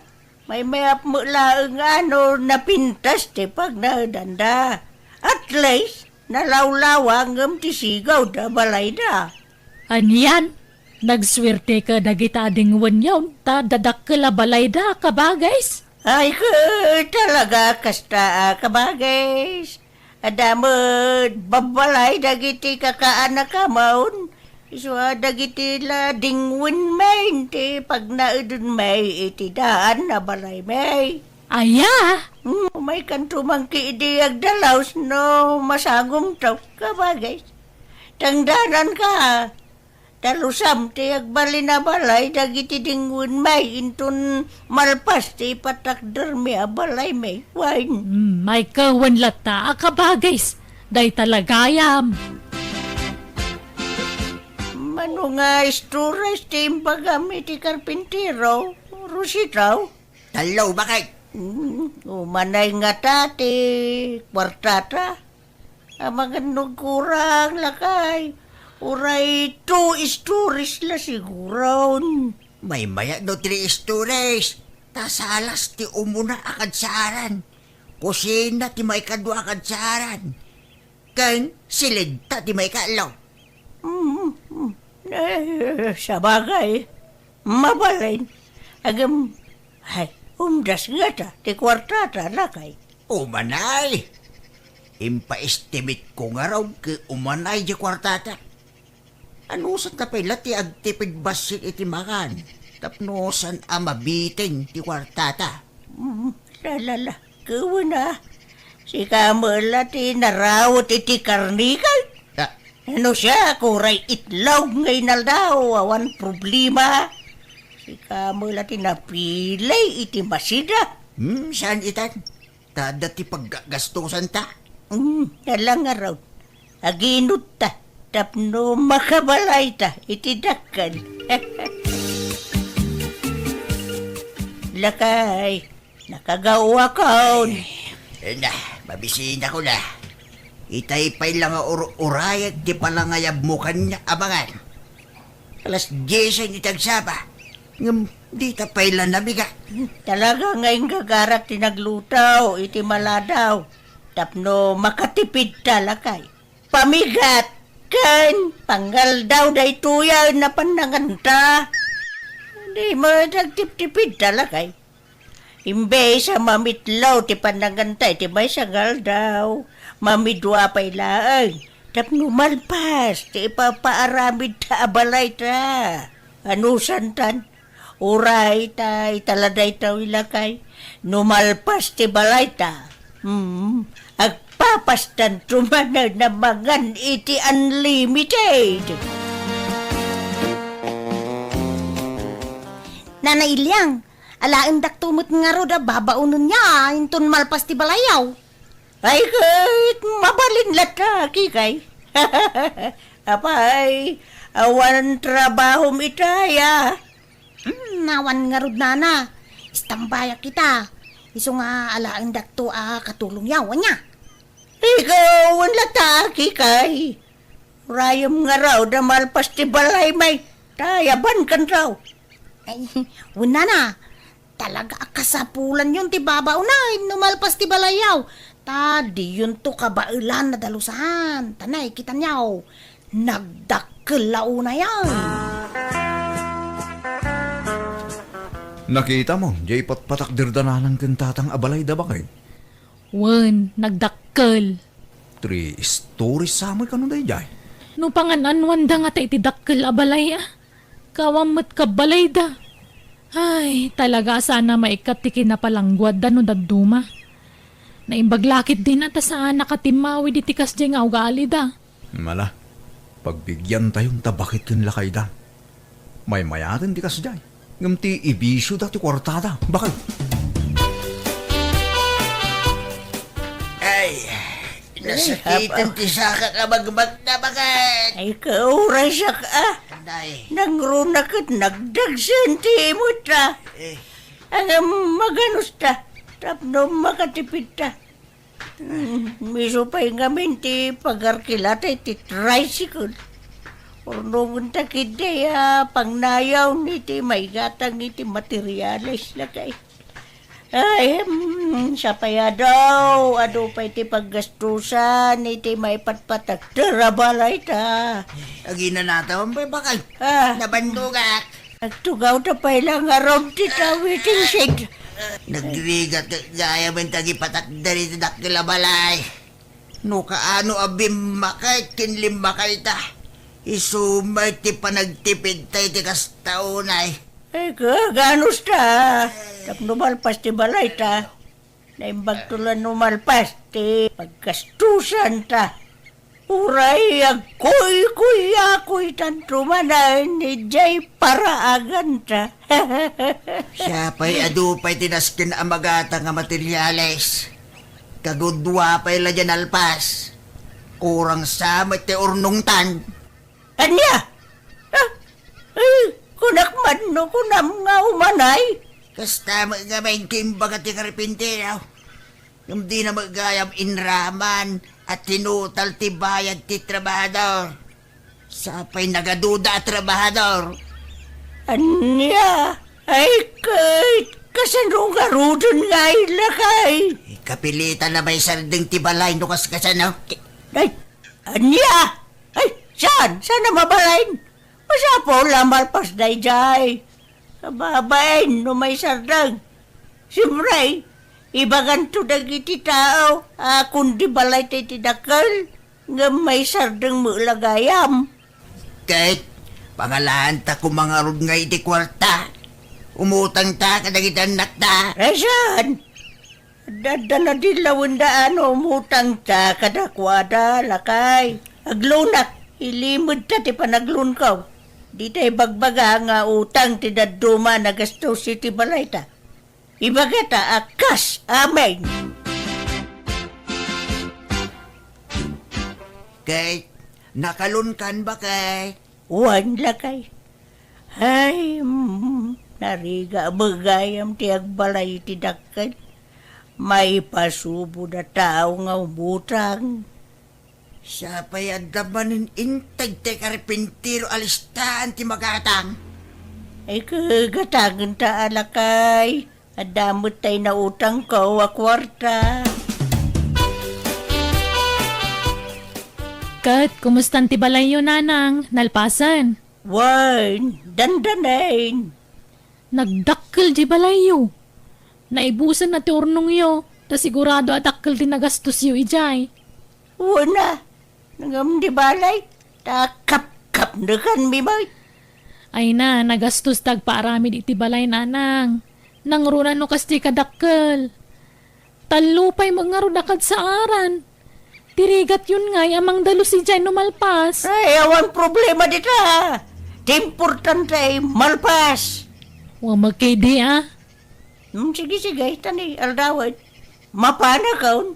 Maymayat met laeng a no napintas ti pagnaedanda. At least, nalawlawa ngem ti sigawda balayda. Anian, nagsuerte ka dagita a dingwenyon ta dadakkel a balayda, kabagays. Ay, ka, talaga, kasta a kabagays. Adda met babbalay dagiti kakaanakamon, isu a dagiti la dingwenmi ti pagnaedenmi iti daan a balaymi. Aya? Hmm, maykanto man ketdi agdalus no masagumto, kabagays. Tangdananka, Talusam ti agbalin a balay dagiti dingwenmi inton malpas ti ipatakdermi a balaymi. Wen. Hmm, maikewen latta a kabagays, dayta la gayam. Mano nga storage ti imbagam iti karpintero, Rosita? Tallo, bakit? Hmm, umanay ngata ti kuartata. Amangan no agkurang, lakay. Uray two stories la siguron. Maymayat no three stories. Ta salas ti umuna a kadsaaran. Kusina ti maikadua a kadsaaran. Ken siledta ti maikatlo. Mm, mm. Eh, sabagay. Mabalin. Agem, ay, umdas ngata ti kuartata, lakay. Umanay! Impaestimate ko ngarud ket umanay ti kuartata. Anusanta pay la ti agtipid bassit iti makan? tapno saan a mabitin ti kuartata. Mm, salala, kewen a. Sika met la ti narawet iti karnikal. Ah. No siak, uray itlog nga inaldaw, awan problema. Sika met la ti napili iti masida. Hmm, saan itan? Ta adda ti paggasgastusanta. Hmm, ala ngarud. Aginutta tapno makabalayta iti dakkel. Lakay, nakagawakon. Ay, na, mabisinakon a. Itay pay la nga ur-urayek ti palangayabmo kaniak, Amangan. Alas diesen iti agsapa. Ngem dita pay la nabigat. Talaga nga inggagarak ti nagluto iti maladaw tapno makatipidta, lakay. Pamigat ken pangaldaw daytoy a napan nanganta. Di met agtiptipidta, lakay. Imbes a mamitlo ti pananganta iti maysa nga aldaw, mamidua pay laeng tapno malpas ti ipapaaramidta a balayta. Anusantan, uray ta ita la daytoy, lakay, no malpas ti balayta, hmm, agpapastanto manen a mangan iti unlimited. Nana Iliang, alaendakto met ngarud a babaonenyo inton malpas ti balayyo. Ay, ket mabalin latta, Kikay. Apay, awan trabahom itay a? Hmm, awan ngarud, nana. Istambayak ita. Isu nga alaendakto a katulongyo, ania? Ikaw, wen latta, Kikay. Urayem ngarud a malpas ti balaymi, ta ayabankanto. Ay, wen, nana, talaga a kasapulanyon ti babaonen no malpas ti balayyo. Ta diyonto kabaelan a dalusan. Ta nay, kitanyo, nagdakkel la unayen. Nakitamo, diay patpatakderda nanang ken tatang a balayda, baket? Wen, nagdakkel. Three stories sa met kano daydiay? No pangan-anuanda ngata iti dakkel a balay, a? Kawan met kabbalayda. Ay, talaga a saan a maikkat ti kinapalangguadda no dadduma. Naimbag la ketdin a ta saanak a timmawid iti kasdiay nga ugalida. Ala, pagbigiantayon ta baket ken lakayda. Maymayaten ti kasdiay, ngem ti ibisioda ti kuartada, baket. Ay, nasakiten ti sakak a magmagna, baket. Ay, kaurasak a. Anday. Nangruna ket nagdagsen ti imutta. Eh. Ngem maganusta, tapno makatipidta. Hmm, isu pay ngamin ti pagarkilata iti tricycle. Urnongenta ketdi a pangnayon iti maigatang iti materiales, lakay. Ay, hmm, sapay adu, adu pay ti paggastusan iti maipatpatakder a balayta. Aginanatawan pay, baket. Ah. Nabannogak. Agtugawta pay la ngarud ti tawiting sik. Nagrigat gayam ti agipatakder iti dakkel a balay. No kaano a bimmakay ken limmakayta, isu met ti panagtipidta iti kasta unay. Ay, kaganusta. Tapno malpas ti balayta. Naimbagto la no malpas ti paggastusanta. Uray agkuykuyakuytanto manen idiay paraaganta. Siapay adu pay ti nasken a magatang a materiales. Kagudua pay la diay nalpas. Kurang sa met ti urnongtan. Ania? Ah, eh, kunak man no kunam nga umanay? Kasta met ngamin ti imbaga ti karpintero. Ngem dina met gayam inraman a tinutal ti bayad ti trabahador. Sapay nagaduda a trabahador. Ania? Ay, ket kasano ngaruden nga ay lakay? Kapilitan a maisardeng ti balay no kaskasano. Ay, ania? Ay, saan? Saan a mabalin? Masapul a malpas daydiay. Ababain no maisardeng. Siempre, ibaganto dagiti tao a kundi balayta iti dakkel, ngem maisardeng met la gayam. Ket, pangalaanta koma ngarud nga iti kuarta. Umutangta kadagiti annakta. Ay saan? Adda nadillawenda a no umutangta kadakuada, lakay. Agloanak, ilimedta ti panaglonko. Dita ibagbaga nga utang ti dadduma a nagastos iti balayta. Ibagata a kas amin. Kay, nakalonkan, bakay? Wen, lakay. Ay, mm, narigat gayam ti agbalay iti dakkel. Maipasubo a tao nga umutang. Siapay adda manen integ ti karpintero a listaan ti magatang? Ay, kagatangenta a, lakay. Adda met tay nautangko a kuarta. Ket, kumustan ti balayyo, nanang? Nalpasen? Wen, dandanen. Nagdakkel di balayyo. Naibusen na ti urnongyo, ta sigurado a dakkel ti nagastosyo idiay. Wen a, ngem di balay, ta kapkapnekanmi met. Ay na, nagastos ti agpaaramid iti balay, nanang. Nangruna no kasta kadakkel. Tallo pay met ngarud a kadsaaran. Ti rigatyon ngay a mangdalus idiay no malpas. Ay, awan problema dita. Ti importante ay malpas. Wa, makidi, ah. Hmm, sige, sige, ta ni aldawen. Mapanakon?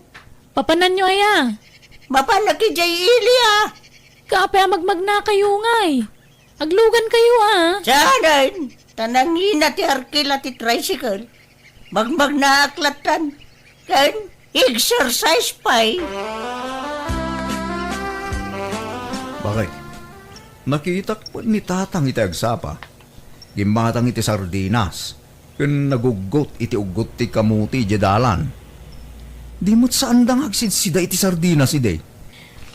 Papananyo aya? Mapanak idiay ili, ah. Kaapay a magmagnakayo ngay? Aglugan kayo, ah. Saanen, ta nangina ti arkila ti tricycle. Magmagnaak lattan. Ken, exercise pay. Bakit? Nakitak ni Tatang iti agsapa. Gimmatang iti sardinas. Ken naguggot iti uggot ti kamuti idiay dalan. Di met saanda nga agsidsida iti sardinas idi.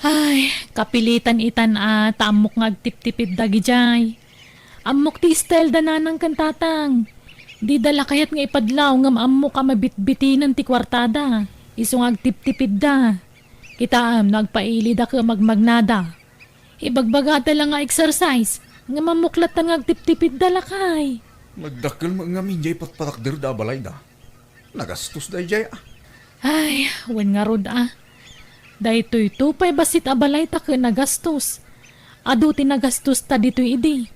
Ay, kapilitan itan a ta ammok nga agtiptipid dagidiay. Ammok ti style da nanang ken tatang. Dida la kayat nga ipadlaw ngem ammok a mabitbitinen ti kuartada. Isu nga agtiptipidda. Kitaem no agpailida ken magmagnada. Ibagbagada la nga exercise, ngem ammok lattan nga agtiptipidda lakay. Nagdakkel met ngamin diay patpatakder da a balayda. Nagastos daydiay, ah. Ay, wen ngarud, ah. Daytoy to pay bassit a balayta ket nagastos. Adu ti nagastosta ditoy idi.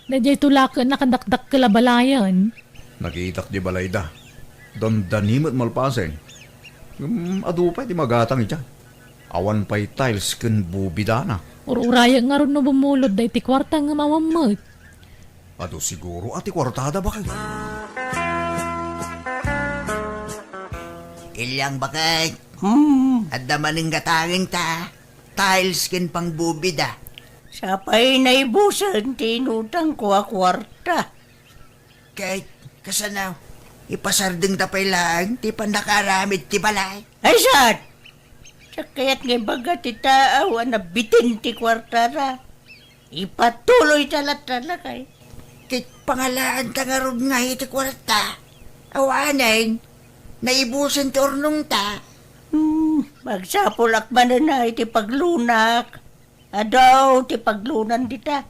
Daydiay to la ket nakadakdakkel a balayen. Nakitak di balayda. Dandani met malpasen. Ngem adu pay ti magatang idiay. Awan pay tiles ken bubidana. Ur-urayek ngarud no bumulod daytoy kuarta ngem awan met. Adu siguro a ti kuartada, bakay. Ilyang, bakay. Hmm. Adda manen gatangenta. Tiles ken pangbubida. Sapay naibusen ti inutangko a kuarta. Ket kasano, ipasardengta pay laeng ti pannakaaramid ti balay? Ay, saan? Diak kayat nga ibaga ti taaw a nabitin ti kuartana. Ipatuloyta latta, lakay. Ket pangalaanta ngarud nga iti kuarta. Awanen, naibusen ti urnongta. Hmm, magsapulak manen a iti paglunak. Adu ti paglunan dita.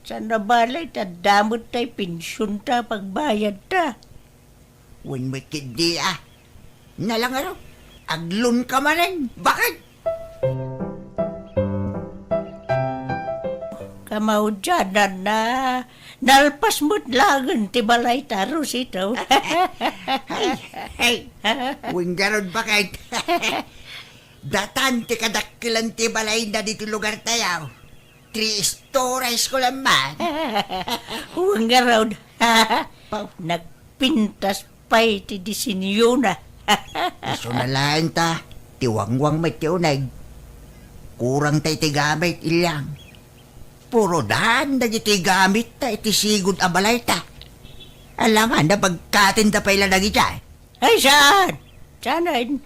Saan a bale, ta adda met tay pensionta, pagbayadta. Wen met ketdi a. Nalangaro, aglonka manen, bakay. Kamaudiananna, nalpas met laeng ti balayta, Rosito. Ay, ay. Wen ngarud, bakay. Datan ti kadakkelan ti balayda ditoy lugartayo. Three stories ko lang man. Wen ngarud. Pau, nagpintas pay ti disenyona. Isu na laeng ta, ti wangwang met ti uneg. Kurang ta iti gamit, Ilyang. Puro daan dagiti gamitta iti sigud a balayta. Alangan, nabagkaten da pay la dagiti. Ay, saan? Saanen?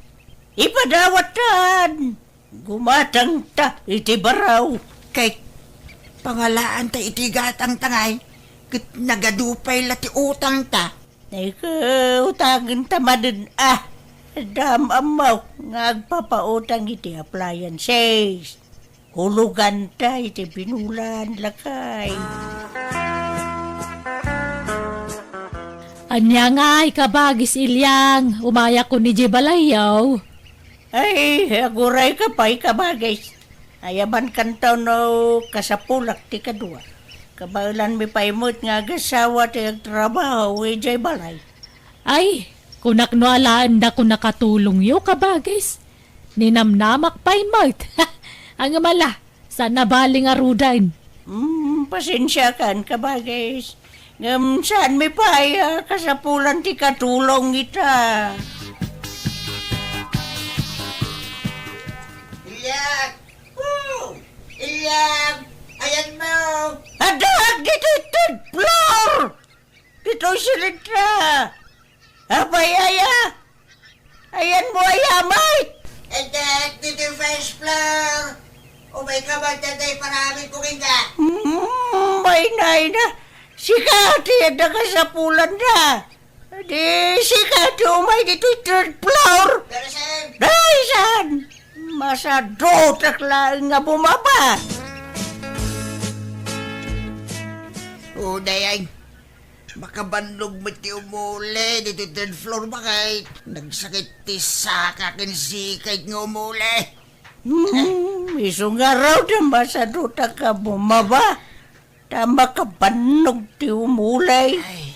Ipadawattan! Gumatangta iti baraw. Kay pangalaanta iti gatangta ngay, ket nagadu pay la ti utangta. Ay, ket utangenta manen a. Dam ammo nga agpapautang iti appliances. Huloganta iti binulan, lakay. Ania ngay, Kabagis Ilyang, umayak kon idiay balayyo. Ay, agurayka pay, Kabagis. Ayabankanto no kasapulak ti kadua. Kabaelanmi pay met nga agasawa ti agtrabaho idiay balay. Ay, kunak no alaendak kon nakatulongyo, Kabagis. Ninamnamak pay met. Ang amala, saan a bali ngaruden. Hmm, pasensiakan, Kabagis. Ngem saanmi pay a kasapulan ti katulong ita. Ilyang! Oh! Ilyang! Ayanmo! Addaak ditoy third floor! Ditoy silintra! Apay aya? Ayanmo aya, Mike? Addaak ditoy first floor! Umayka man dayta paramidko kenka! Mm, maynayna. Sika ti adda kasapulanda. Di sika ti umay ditoy third floor. Pero saan? Daysan! Masadutak laeng nga bumaba. O, dayay. Makabannog met ti umuli ditoy third floor, bakit? Nagsakit ti saka ken sikay nga umuli. Hmm, isu ngarud a masadutak nga bumaba. Ta makabannog ti umuli. Ay,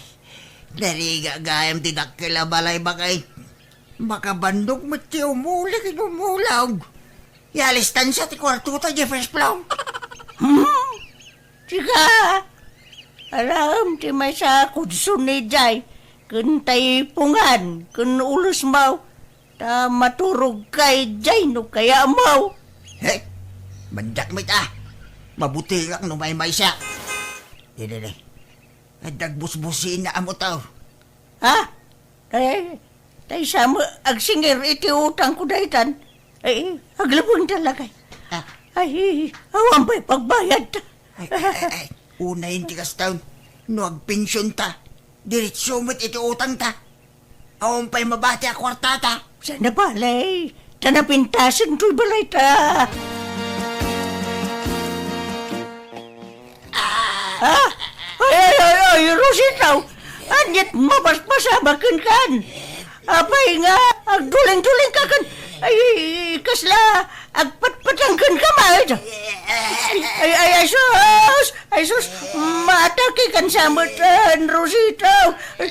narigat gayam ti dakkel a balay, bakit? Makabannog met ti umuli ken umulog. Alistan sa ti kuartota, Jefferson Plum. Hmm? Sika, alaem ti maysa a kudson idiay, ken taipungan, ken ulesmaw, ta maturogka idiay no kayatmo. He, mandak met a. Mabutengak no maymaysa. Didi, didi. Adda agbusbusina a motor. Ha? Ay, tay sa mo agsingir iti utangko daytan. Ay, aglabeng talaga. Ah. Ay, awan pay pagbayadta. Ay, ay, ay, ay. Unayen ti kastan. No agpensionta, diretso met iti utangta. Awan pay mabati a kuartata. Saan a bale, ta napintasen toy balayta. Ah! Ay, ay, ay, ay, Rosita! Aniat mapaspasama kenkan? Apay nga, agdulingdulingka ken, ay, kasla, agpatpatang kenka met? Ay, ay, ay, sus! Ay, sus! Maatake kan sa met, ah, Rosita! Ay,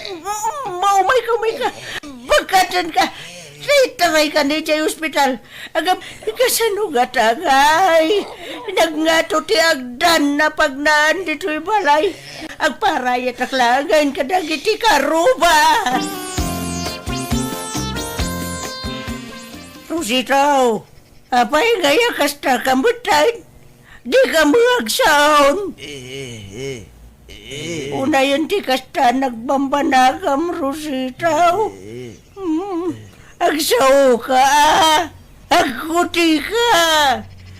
maumay ka, umay ka! Bagkaten ka! Itaray ka ni jay ospital. Agam, kasano nga tagay? Nagngato ti agdan a pagnaan ditoy balay. Agparayatak laengen kadagiti karuba. Rosita, apay nga aya kasta ka met, ay? Dika met agsaon. Eh, eh, eh, eh. Unayen ti kasta nagbambanagam, Rosita. Eh, eh. Hmm, agsaoka, a. Agkutika.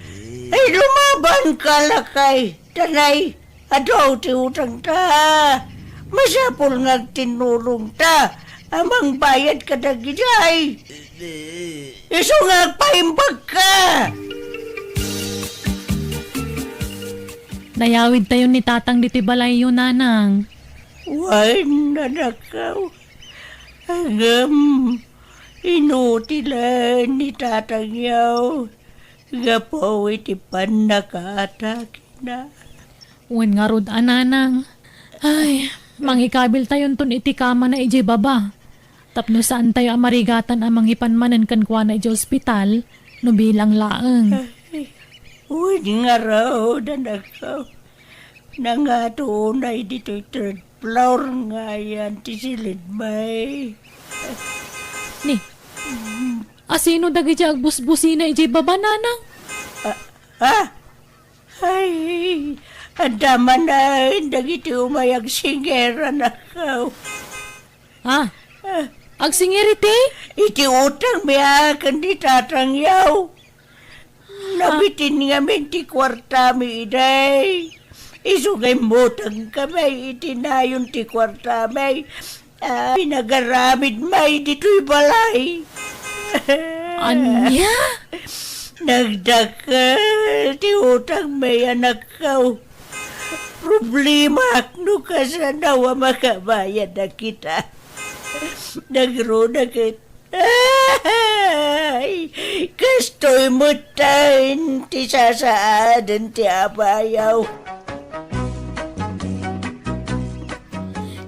Eh. Ay, lumabanka, lakay. Tanay, adu ti utangta. Masapul nga agtinnulongta a mangbayad kadagijay. Eh. Isu nga agpaimbagka. Nayawidtayon ni Tatang ditoy balayyo, Nanang. Wen, anakko. Ngem, inutilen ni Tatangyo gapu iti pannakaatakena. Wen ngarud a, Nanang. Ay, mangikabiltayonton iti kamana idiay baba. Tapno saantayo a marigatan a mangipan manen kenkuana idiay ospital no bilang laeng. Ay, wen ngarud, anakko. Nangato unay ditoy third floor nga ayan ti silidmi. Ni, asino dagiti agbusbusina idiay baba, Nanang? Ah, ah? Ay, adda manen dagiti umay agsingir, anakko. Ah, agsingir iti? Iti utangmi a ken ni Tatangyo. Nabitin ngamin ti kuartami idiay. Isu nga immutangkami iti nayon ti kuartami. Ah, pinagaramidmi ditoy balay. Ania? Nagdakkel ti utangmi, anakko. Problema no kasano a makabayad a kita. Nagruna ket, ay, kastoy met ti sasaaden ti abayaw.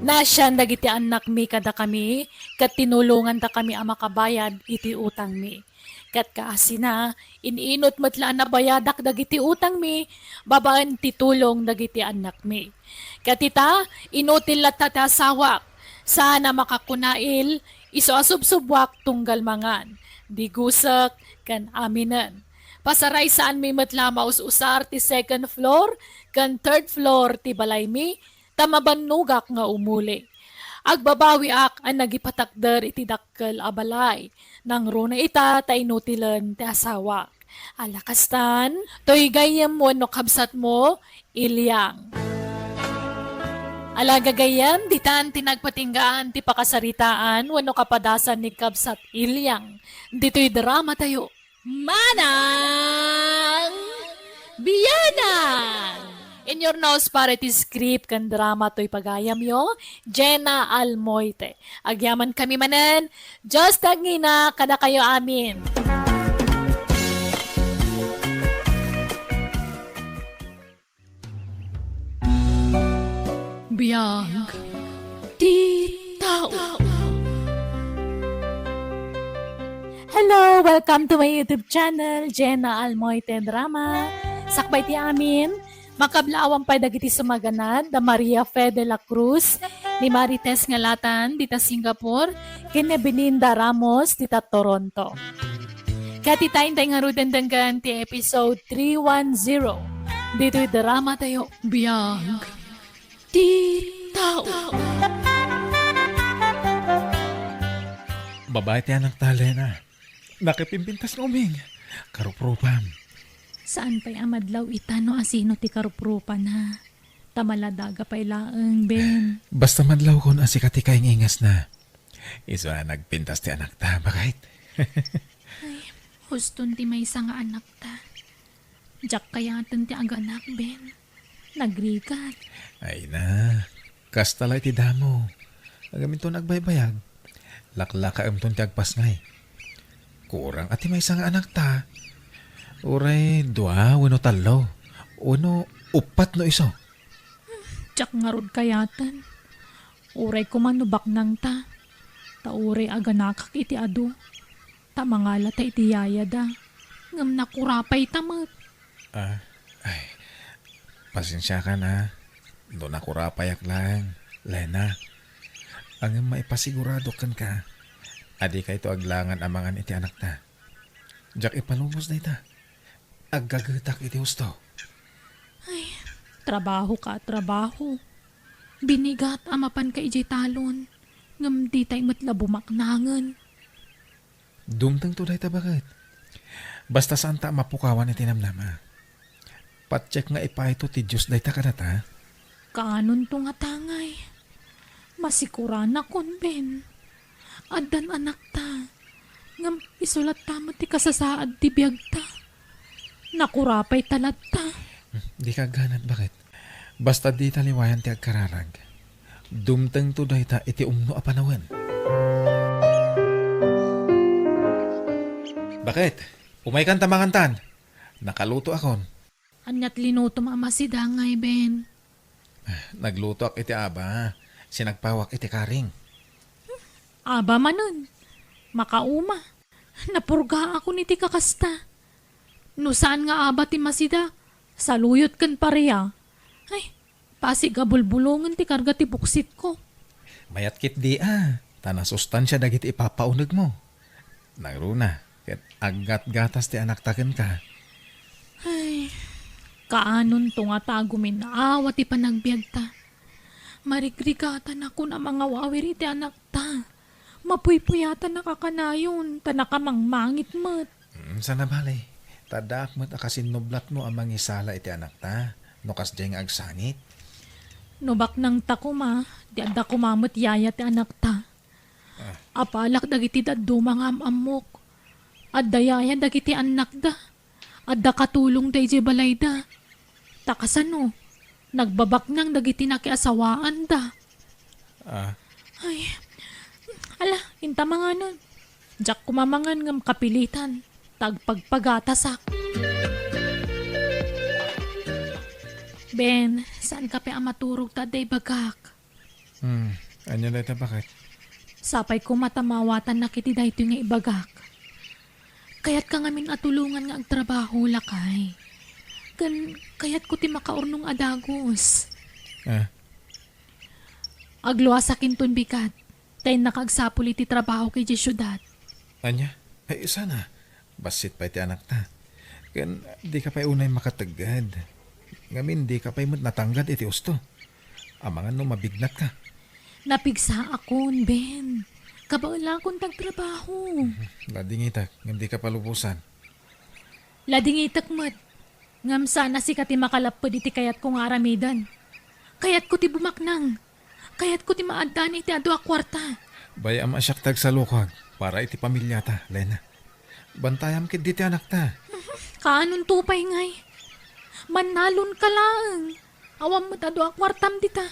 Naasian dagiti annakmi kadakami, ket tinulongandakami a makabayad iti utangmi. Ket kaasina, in-inut met la a nabayadak dagiti utangmi babaen ti tulong dagiti annakmi. Ket ita, inutil latta ti asawak, saan a makakunail, isu a subsubbuak tunggal mangan, digusek, ken aminen. Pasaraysaanmi met la a maus-usar ti second floor ken third floor ti balaymi, ta mabannogak nga umuli. Agbabawiak a nagipatakder iti dakkel a balay. Nangruna ita ta inutilen ti asawak. Ala kastan, toy gayyem wenno kabsatmo, Ilyang. Ala gagayyem, ditan ti nagpatinggaan ti pakasaritaan wenno kapadasan ni Kabsat Ilyang. Ditoy drama tayo. Manang Bianang! In your nose para iti script ken drama toy pagayamyo, Jenna Almoite. Agyaman kami manen, Dios ti agngina kadakayo amin. Biag ti tao. Hello! Welcome to my YouTube channel, Jenna Almoite Drama. Sakbay ti amin, makablaawam pay dagiti sumaganad, da Maria Fe de la Cruz, ni Marites Ngalatan, dita Singapore, ken ni Belinda Ramos, dita Toronto. Ket ita, intay ngaruden denggen ti episode three one zero. Ditoy drama tayo, Biag ti Tao. Babae ti anak ta, Lena. Nakipimpintas nga uming. Karuprupam. Saan pay a madlaw ita no asino ti karuprupana. Ta maladaga pay laeng, Ben. Basta madlawkon a sika ti kaingingasna. Isu a nagpintas ti anakta, baket. Ay, huston ti maysa nga anakta. Diak kayaten ti aganak, Ben. Nagrigat. Ay na, kasta la iti damo. Agaminton agbaybayag. Laklakaemton ti agpasngay. Kurang a ti maysa nga anakta. Uray dua wenno tallo. Wenno uppat no isu. Diak ngarud kayaten. Uray koma no baknangta. Ta uray aganakak iti adu. Ta mangalata iti yayada. Ngem nakurapayta met. Ah, ay, pasensiakan a. No nakurapayak laeng, Lena. Ngem maipasigurado kenka a dikayto aglangan a mangan iti anakta. Diak ipalubos dayta. Aggagetak iti husto. Ay, trabaho ka, trabaho. Binigat a mapanka idiay talon, ngem ditay met la bumaknangen. Dumtengto dayta, baket. Basta saanta a mapukawan iti namnama. Patiek nga ipayto ti Dios dayta kadata. Kaanonto nga tangay. Masikuranakon, Ben. Addan anakta. Ngem isu latta met ti kasasaad ti biagta. Nakurapayta latta. Dika agganad, baket. Basta dita liwayan ti agkararag. Dumtengto dayta iti umno a panawen. Baket, umaykan ta mangantan. Nakalutoakon. Ania ti linutom a masidangay, Ben? Naglutoak iti aba, sinagpawak iti karing. Aba manen. Makauma. Napurgaakon iti kakasta. No saan nga aba ti masida, saluyot ken paria. Ay, pasig a bulbulongen ti karga ti buksitko. Mayat ketdi a, ta nasustansia dagiti ipapaunegmo. Nangruna, ket aggatgatas ti anakta kenka. Ay, kaanonto nga ta agumin-awa ti panagbiagta. Marigrigatanakon a mangawawir iti anakta. Mapuypuyatanak a kanayon, ta nakamangmangit met. Mm, sana bale, ta addaak met a kasinnublatmo a mangisala iti anakta, no kasdiay nga agsangit. No baknangta koma, di adda koma met yaya ti anakta. Ah. Apalak dagiti dadduma nga am-ammok. Adda yaya dagiti annakda. Adda katulongda idiay balayda. Ta kasano? Nagbabaknang dagiti nakiasawaanda. Ah. Ay, ala, inta manganon. Diak koma mangan ngem kapilitan ta agpagpagatasak. Ben, saan ka pay a maturog ta adda ibagak? Hmm, ania dayta, baket? Sapay koma ta maawatannak iti daytoy nga ibagak. Kayatka ngamin a tulongan nga agtrabaho, lakay. Ken kayatko ti makaurnong a dagus. Ah. Agluasak inton bigat, ta innak agsapul iti trabahok idiay siudad. Ania? Ay, sana. Bassit pay ti anakta. Ken dika pay unay makategged. Ngamin, dika pay met natanggad iti usto. Amangan no mabignatka. Napigsaakon, Ben. Kabaelakon ti agtrabaho. Ladingitek, ngem dika palubosan. Ladingitek met. Ngem saan a sika ti makalapped iti kayatko nga aramiden. Kayatko ti bumaknang. Kayatko ti maaddaan iti adu a kuarta. Bay-am a siak ti agsalukag para iti pamiliata, Lena. Bantayam ketdi ti anakta. Kaanonto pay ngay? Mannalonka laeng. Awan met adu a kuartam dita.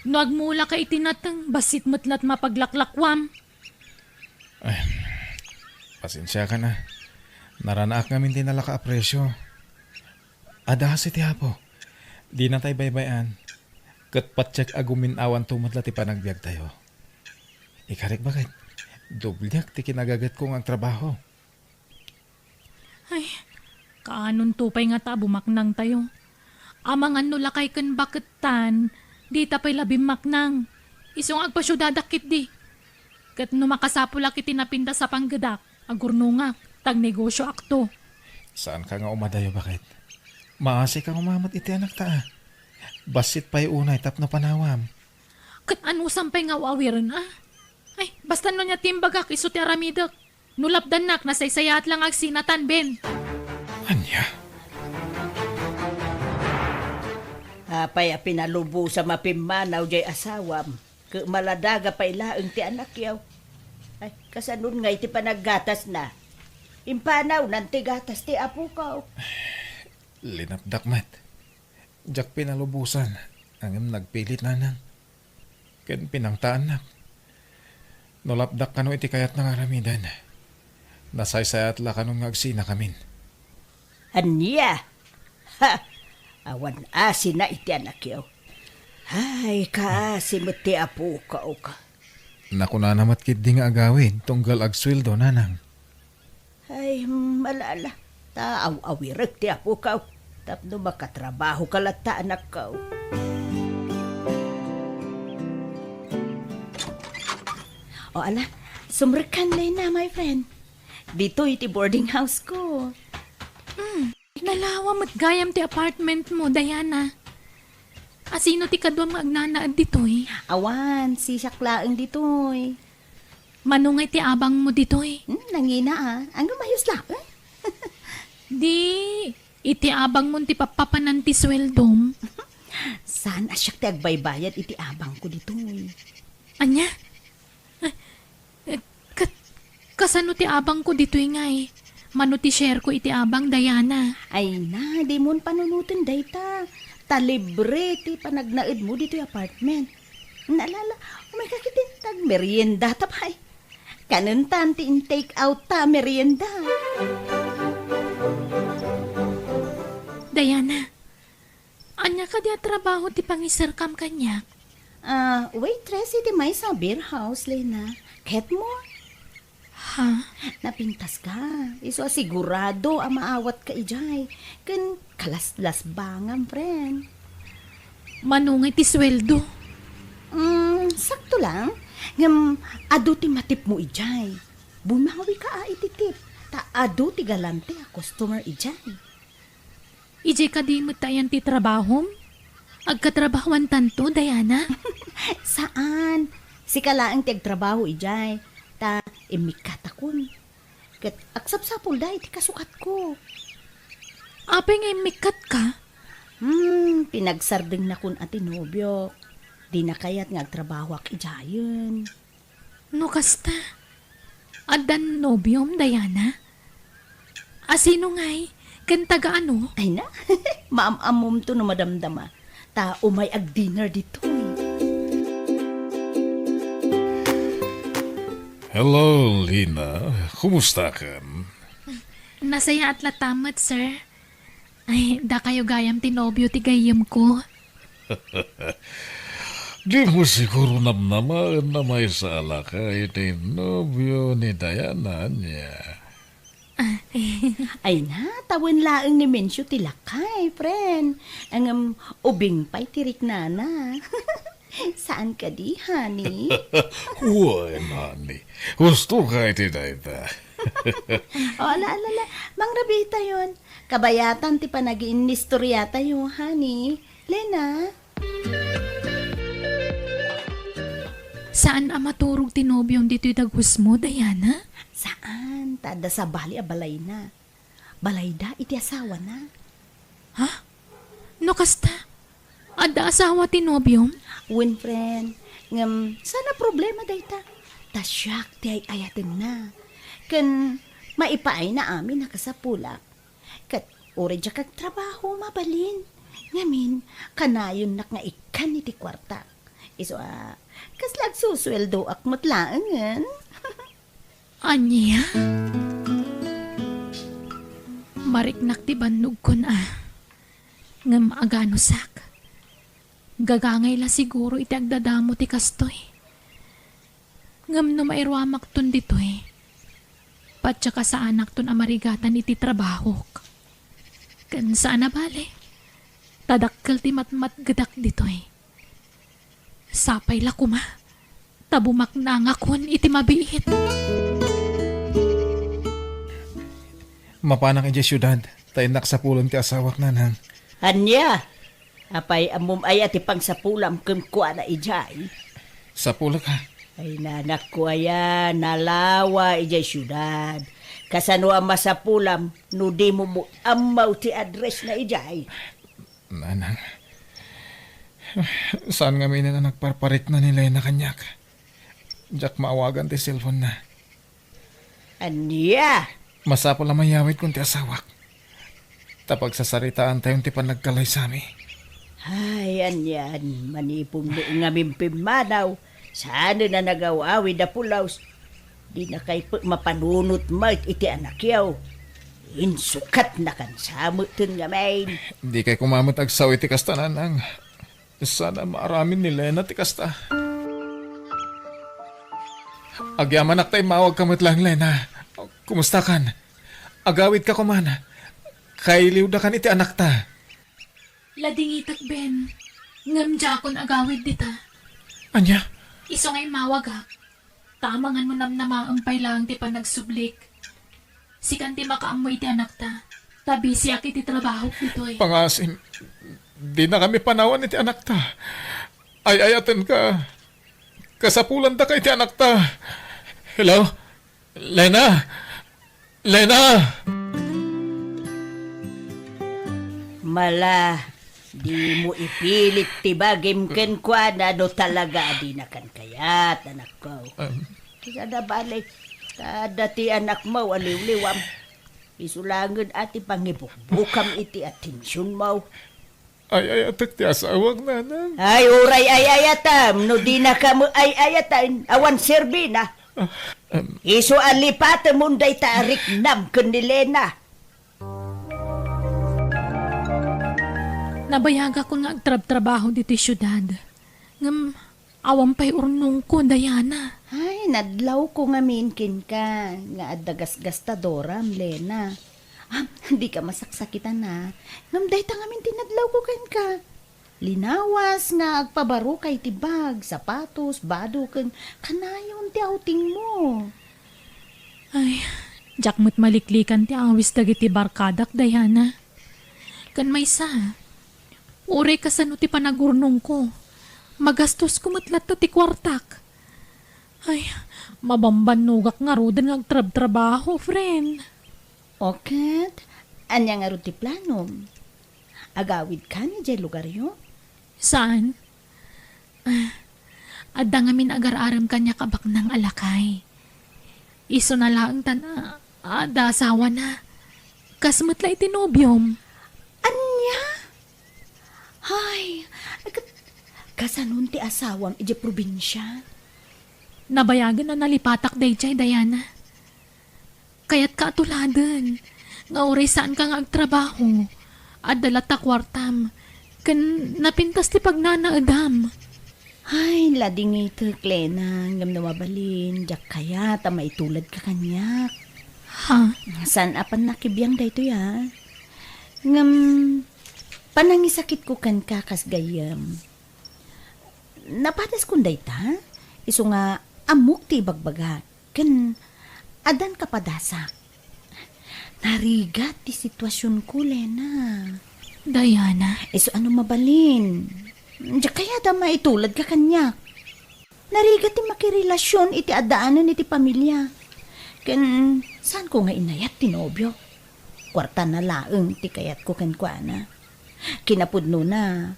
No agmulaka iti nateng, bassit met la't mapaglaklakuam. Ay, pasensiakan a. Naranaak ngamin ti nalaka a presio. Adda kasi ti Apo. Dinatay baybay-an. Ket patiek a gumin-awanto met la ti panagbiagtayo. Ikarik, baket, dobliak ti kinagagetko nga agtrabaho. Ay, kaanonto pay ngata a bumaknangtayo? Amangan no lakay ken bakettan, dita pay la bimmaknang. Isu nga agpasiudadak ketdi. Ket no makasapulak iti napintas a panggedak, agurnongak, ta agnegosioakto. Saanka nga umadayo, baket? Maasika nga umamat iti anakta a. Bassit pay unay tapno panawam. Ket anusam pay nga aw-awiren a? Ay, basta no ania ti imbagak, isu ti aramidek. No lapdannak, nasaysayaat la nga agsinatan, Ben. Ania? Apay a pinalubosam a pimmanaw jay asawam? Ket maladaga pay laeng ti anakyo. Ay, kasanon ngay ti panaggatasna? Impanawnan ti gatas ti apokaw. Linapdak met. Diak pinalubosan, ngem nagpilit, nanang. Ken pinangtaannak. No lapdak kano iti kayatna nga aramiden, nasaysayaat la kanon nga agsinakamin. Ania? Ha! Awan asina iti anakyo. Ay, kaasi met ti apokaw ka. Nakunana met ketdi nga agawid tunggal agsueldo, nanang. Ay, hmm, ala, ala. Ta aw-awirek ti apokaw tapno makatrabahoka latta, anakkaw. O, ala, sumrekkan, Lena, my friend. Ditoy ti boarding house ko. Hmm, nalawa met gayam ti apartment mo, Diana. Asino ti kaduam nga agnanaed ditoy? Awan, sisiak laeng ditoy. Mano ngay ti abangmo ditoy? Hmm, nangina a. Ngem ayos laeng. Di, iti abangmo ti pappapanan ti sueldom. Saan a siak ti agbaybayad iti abangko ditoy? Ania? Eh, eh, kat-, kasano ti abangko ditoy ngay? Mano ti shareko iti abang, Diana? Ay na, dimon panunoten dayta. Ta libre ti panagnaedmo ditoy apartment. Naalala, umayka ketdin ta agmerienda ta pay. Kanentan ti in-take out ta merienda. Diana, ania kadi a trabaho ti pangiserkam kaniak? Ah, waitress iti maysa a beer house, Lena. Ket mo? Ha? Napintaska. Isu a sigurado a maawatka idiay. Ken kalaslasbangam, friend. Mano ngay ti sueldo? Mm, sakto lang. Ngem, adu ti matipmo idiay. Bumawika a iti tip. Ta adu ti galante a customer idiay. Idiay kadi met ti ayan ti trabahom? Agkatrabahoantanto, Diana? Saan. Sika laeng ti agtrabaho idiay. Ta immikkatakon. Ket agsapsapulda iti kasukatko. Apay nga immikkatka? Hmm, pinagsardengnakon a ti nobiok. Dina kayat nga agtrabahoak idiayen. No kasta, addan nobiom, Diana? Asino ngay? Ken taga ano? Ay na, maam-ammomto no madamdama. ta umay agdinner ditoy. Hello, Lina. Kumustakan? Nasayaat latta met, sir. Ay, dakayo gayam ti nobio ti gayyemko. Dimo siguro namnamaen a maysa a lakay ti nobio ni Diana, ania? Ah, eh. Ay na, tawen laeng ni Mencio ti lakay, friend. Ngem ubing pay ti riknana. Saan kadi, honey? Wen, honey. Gustoka iti dayta. O, ala, ala, ala. Mangrabiitayon. Kabayatan ti panagiinnistoriatayo, honey. Lena? Saan a maturog ti nobiom ditoy dagus mo, Diana? Saan, ta adda sabali a balayna. Balayda iti asawana. Ha? No kasta, adda asawa ti nobiom? Wen, friend, ngem saan a problema dayta. Ta siak ti ay-ayatenna. Ken maipaayna amin a kasapulak. Ket uray diak agtrabaho, mabalin. Ngamin, kanayonnak nga ikkan iti kuartak. Isu a, kasla agsusueldoak met laengen. Ania? Mariknak ti bannogkon a. Ngem aganusak. Gagangay la siguro iti agdadamo ti kastoy. Ngem no mairuamakton ditoy, patsa kasaanakton a marigatan iti trabahok. Ken saan a bale, ta dakkel ti matmatgedak ditoy. Sapay la koma, ta bumaknangakon iti mabiit. Mapanak idiay siudad, ta innak sapulen ti asawak, nanang. Ania? Apay, ammom aya ti pangsapulam kenkuana idiay? Sapulek a. Ay, nanakko aya, nalawa idiay siudad. Kasano a masapulam no dimo met ammo ti addressna idiay? Nanang, saan ngaminen a nagparparikna ni Lena kaniak. Diak maawagan ti cellphone-na. Ania? Masapul a mayawidkon ti asawak. Ta pagsasaritaantayon ti panagkalaysami. Ay, anian, manipun met ngamin pimmanaw, saanen a nagaw-awid a pulos. Dinakay pek mapanunot met iti anakyo. Insukatnakan sa meten ngamin. Dikay koma met agsao iti kasta, nanang. Saan a maaramid ni Lena ti kasta. Agyamanak ta immawagka met laeng, Lena. Kumustakan? Agawidka koman. Kailiwdakan iti anakta. Ladingitek, Ben. Ngem diakon agawid dita. Ania? Isu nga immawagak. Ta amangan mo namnamaem pay laeng ti panagsublik. Sikan ti makaammo iti anakta. Ta bisiak iti trabahok ditoy. Pangasim, dinakami panawan iti anakta. Ay-ayatenka. Kasapulanda ka iti anakta. Hello? Lena? Lena! Mala, dimo ipilit ti bagim kenkuana no talaga a dinakan kayat, anakko. Em. Saan a bale, ta adda ti anakmo a liwliwam. Isu laengen a ti pangibukbukam iti atensionmo. Ay-ayatek ti asawak, nanang. Ay, uray ay-ayatam, no dinaka met ay-ayatan, awan serbina. Ah, em. Isu a lipatemon dayta a riknam ken ni Lena. Nabayagakon nga agtrabtrabaho ditoy siudad. Ngem awan pay urnongko, Diana. Ay, nadlawko ngamin kenka nga adda gasgastadoram, Lena. Ah, dika masaksakitan a. Ngem dayta ngamin ti nadlawko kenka. Linawas nga agpabaroka iti bag, sapatos, bado, ken kanayon ti outingmo. Ay, diak met maliklikan ti awis dagiti barkadak, Diana. Ken maysa, uray kasano ti panagurnongko, magastosko met latta ti kuartak. Ay, mabambannogak ngaruden nga agtrabtrabaho, friend. O ket, ania ngarud ti planom? Agawidkan idiay lugaryo? Saan? Ah, adda ngamin agar-arem kaniak a baknang a lakay. Isuna laeng ta adda asawana. Kas met la iti nobiom. Ania? Ay, Kasanon ti asawam idiay probinsia? Nabayagen a nalipatak daydiay, Diana. Kayatka a tuladen nga uray saanka nga agtrabaho, adda latta kuartam, ken napintas ti pagnanaedam. Ay, ladingitek, Lena, ngem no mabalin, diak kayat a maituladka kaniak. Ha? Saan a pannakibiang daytoy, a? Ngem, panangisakitko kenka kas gayyem. Napadaskon dayta, isu nga ammok ti ibagbagak, ken addan kapadasak. Narigat ti situasionko, Lena. Diana. Isu a no mabalin, diak kayat a maituladka kaniak. Narigat ti makirelasion iti addaanen iti pamilia. Ken saanko nga inayat ti nobio. Kuartana laeng ti kayatko kenkuana. Kinapudnona,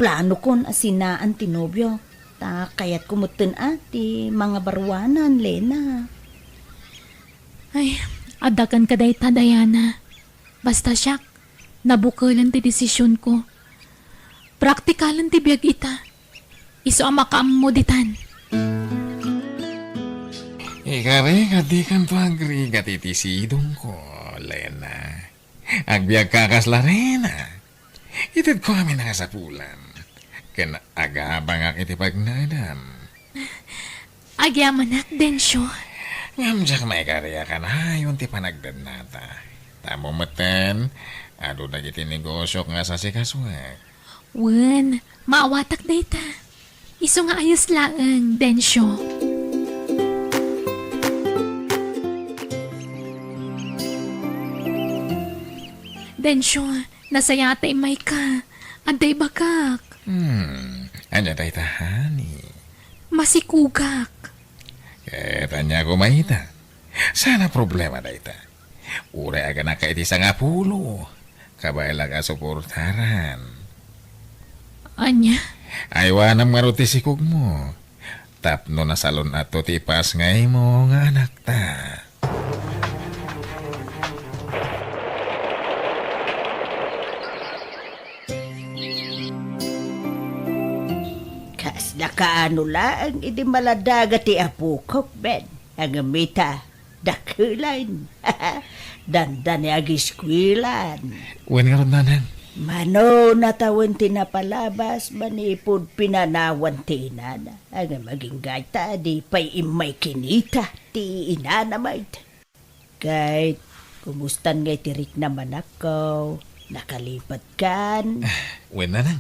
planokon a sinaan ti nobio, ta kayatko metten a ti mangabaruanan, Lena. Ay, adda kenka dayta, Diana. Basta siak, nabukelen ti desisionko. Praktikalen ti biag ita. Isu a makaammo ditan. Ikari nga dikanto agrigat iti sidongko, Lena. Agbiagka kas Larena. Itedko amin a kasapulan. Ken agabangak iti pagnaedam. Agyamanak, Dencio. Ngem diak maikari a kanayon ti panagdennata. Tammo metten, adu dagiti negosiok nga sasikasoek. Wen, maawatak dayta. Isu nga ayos laeng, Dencio. Dencio, nasayaat ta immayka. Adda ibagak. Hmm, ania dayta, honey? Masikogak. Ket ania koma ita? Saan a problema dayta. Uray aganaka iti sangapulo, kabaelak a suportaran. Ania? Aywanam ngarud ti sikogmo. Tapno nasalun-atto ti ipasngaymo nga anakta. Kasla kaano laeng idi maladaga ti apok, Ben? Ngem ita, dakelan. Dandani agiskuelan. Wen ngarud, nanang. Mano natawen ti napalabas manipud pinanawan ti inana. Ngem agingga ita, di pay immay kinita ti inana met. Ket, kumustan ngay ti riknam, anakko? Nakalipatkan? Wen, nanang.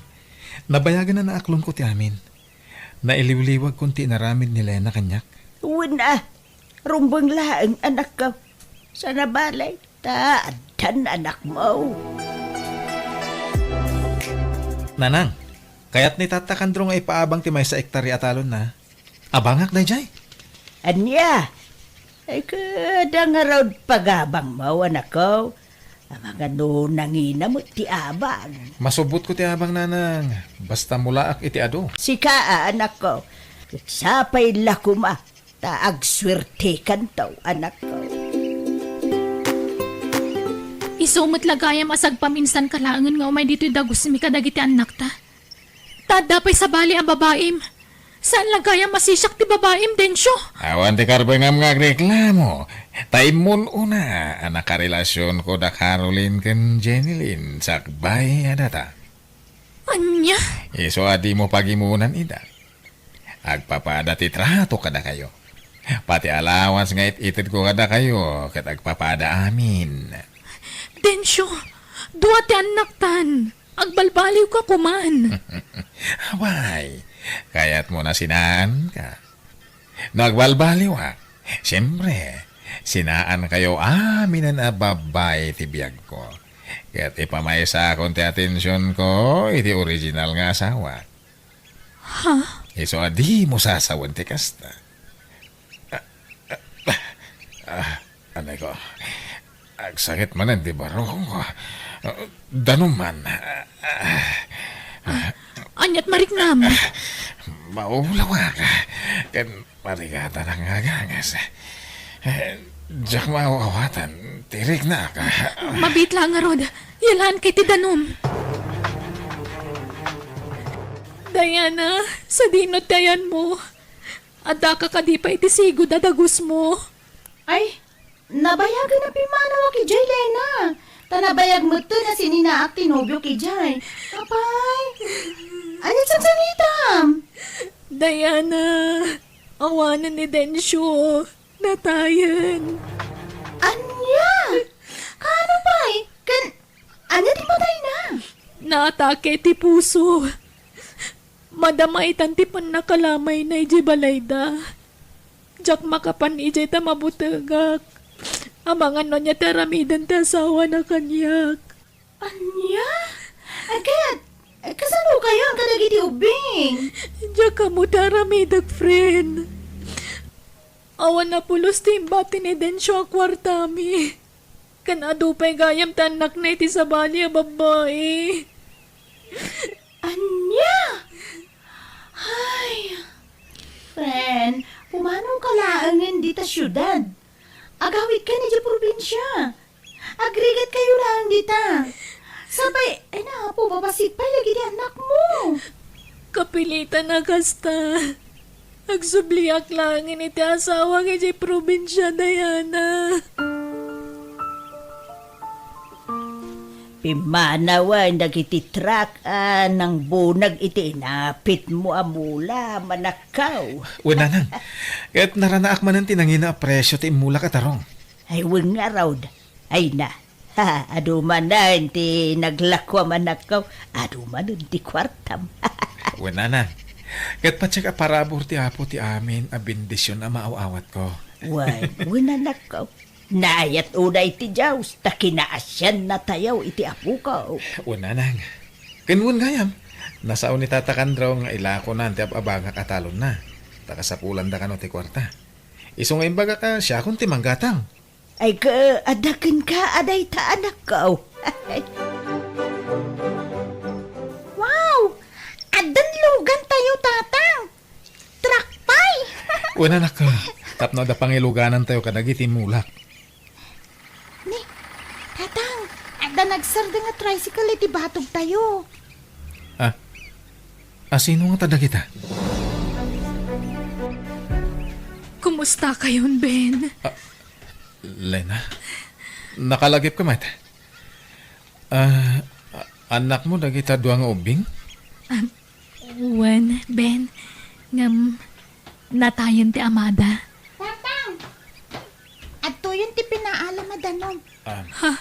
Nabayagen a naaklonko ti amin. Nailiwliwagkon ti inaramid ni Lena kaniak. Wen a, rumbeng laeng, anakko. Saan a bale, ta addan anakmo. Nanang, kayat ni Tata Kandro nga ipaabang ti maysa a ektarya a talonna. Abangak daydiay. Ania? Ay, kada ngarud pagabangmo, anakko. Amangan no nangina met ti abang. Masubbotko ti abang, nanang. Basta mulaak iti adu. Sika a, anakko. Ket sapay la koma ta agsuertekanto, anakko. Isu met la gayam a sagpaminsanka laengen nga umay ditoy dagusmi kadagiti annakta. Ta adda pay sabali a babaim. Saan la gayam a sisiak ti babaim, Dencio? Awan ti karbengam nga agreklamo. Ta immun-una a nakarelasionko da Caroline ken Jenny Lynn sakbay a data. Ania? Isu a dimo pagimunan ida. Agpapada ti trato kadakayo. Pati allowance nga it-itedko kadakayo, ket agpapada amin. Dencio, dua ti annaktan. Agbalbaliwka koman. Apay, kayatmo a sinaanka? No agbalbaliwak, siempre, sinaankayo aminen a babbai ti biagko. Ket ipamaysakon ti atensionko iti original nga asawa. Ha? Isu a dimo sasawen ti kasta. Ah, ah, ah, anay ko. Agsakit manen ti barukongko. Ah, danum man. Ah, ah, Aniat mariknam? Maulawak. Ken marigatan nga agangas. Eh, diak maawatan. Tirik na ka. Mabit lang, Rod. Yalaan kay ti danum. Diana, sadino ti ayanmo? Addaka kadi pay iti sigud a dagusmo? Ay, nabayagen a pimmanaw a kidiay, Lena. Ta nabayag metten a sininaak ti nobio kidiay. Apay, ania ti sangsanitam? Diana, awanen ni Dencio. Natayen. Ania? Kaano pay? Ken ania ti patayna? Naatake ti puso. Madama itan ti pannakalamayna idiay balayda. Diak makapan idiay ta mabutegak. Amangan no ania ti aramiden ti asawana kaniak. Ania? Ket, kasano kayon kadagiti ubbing? Diak ammo ti aramidek, friend. Awan a pulos ti imbati ni Dencio a kuartami. Ken adu pay gayam ti annakna iti sabali a babbai. Ania? Ay, friend, pumanawka laengen dita siudad. Agawidka idiay probinsia. Agrigatkayo laeng dita. Sapay, ay na, Apo, babassit pay dagiti annakmo. Kapilitan a kasta. Agsubliak laeng iti asawak idiay probinsia, Diana. Pimmanawen dagiti truck a nangbunag iti inapitmo a mula, manakkaw. Wen, nanang. Ket naranaak manen ti nangina a presio ti immulak a tarong. Ay, wen ngarud. Ay na. Ha, adu manen ti naglako a manakkaw. Adu manen ti kuartam. Wen, nanang. Ket patiek a parabur ti Apo ti amin a bendision a maaw-awatko. Wen, wen, anakko. Naayat unay ti Dios, ta kinaasiannatayo iti apokaw. Wen, nanang. Ken wen gayam, nasao ni Tata Kandro nga ilakonan ti ab-abagak a talonna, ta kasapulan da kano ti kuarta. Isu nga imbagak a siakon ti manggatang. Ay, ka, adda kenka a dayta, anakko. Wow! Addan lugantayo, Tatang! Truck pay! Wen, anakko, tapno adda pangiluganantayo kadagiti mulak. Ni, Tatang, adda nagsardeng a tricycle iti batogtayo. Ah, asino ngata dagita? Kumusta kayon, Ben? Ah, Lena, nakalagipka met? Ah, a-, annakmo dagita dua nga ubbing? Ah, wen, Ben, ngem natayen ti amada. Tatang! Adtoyen ti pinaalam a danum. Ah. Ha?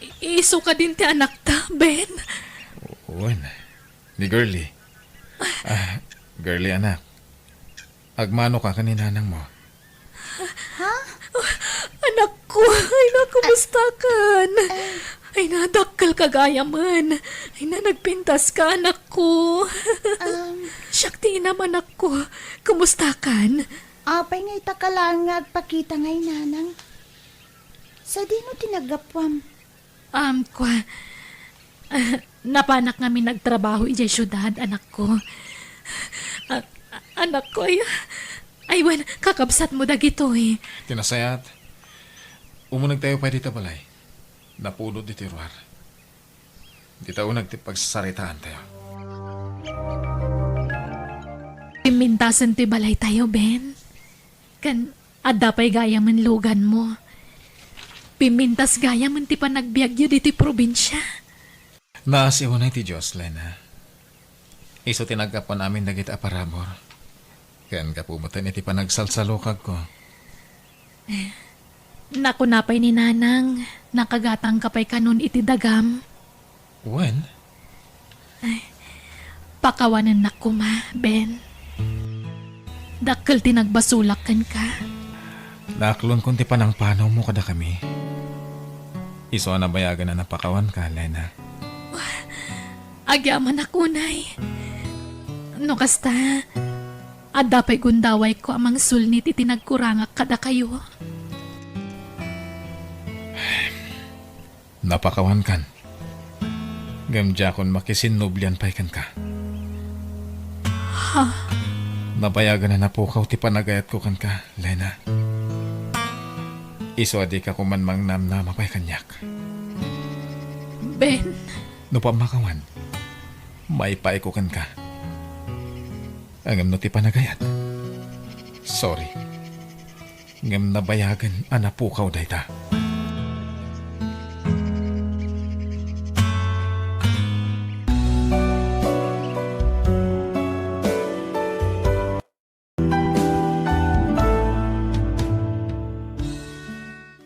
I-, isu kadin ti anakta, Ben? Wen, ni Girlie. Ah, Girlie, anak. Agmanoka ken ni nanangmo. Ha? Anakko, ay na, kumustakan? Ay na, dakkelka gayamen. Ay na, nagpintaska, anakko. Um, Siak ti inam, anakko. Kumustakan? Apay nga ita ka laeng nga agpakita ngay, nanang? Sadino ti naggapuam? Um, kua, ah, napanak ngamin nagtrabaho idiay siudad, anakko. Ah, anakko, ay, ay, wen, kakabsatmo dagitoy. Ti nasayaat, umunegtayo pay dita balay. Napudot ditoy ruar. Dita uneg ti pagsasaritaantayo. Pimmintasen ti balaytayo, Ben. Ken adda pay gayamen luganmo. Pimmintas gayamen ti panagbiagyo ditoy probinsia. Naasiw unay ti Dios, Lena. Isu ti naggapuan amin dagiti a parabur. Ken gapu met iti panagsalsalukagko. Nakuna pay ni Nanang, nakagatangka pay kanon iti dagam. Wen? Ay, pakawanennak koma, Ben. Dakkel ti nagbasolak kenka. Naaklonkon ti panangpanawmo kadakami. Isu a nabayagen a napakawanka, Lena. Agyamanak unay. No kasta, adda pay gundawayko a mangsulnit iti nagkurangak kadakayo. Napakawankan. Ngem diakon makisinnublian pay kenka. Ha? Nabayagen a napukaw ti panagayatko kenka, Lena. Isu a dika koman mangnamnama pay kaniak. Ben. No pammakawan, maipaayko kenka. Ngem no ti panagayat, sorry. Ngem nabayagen a napukaw dayta.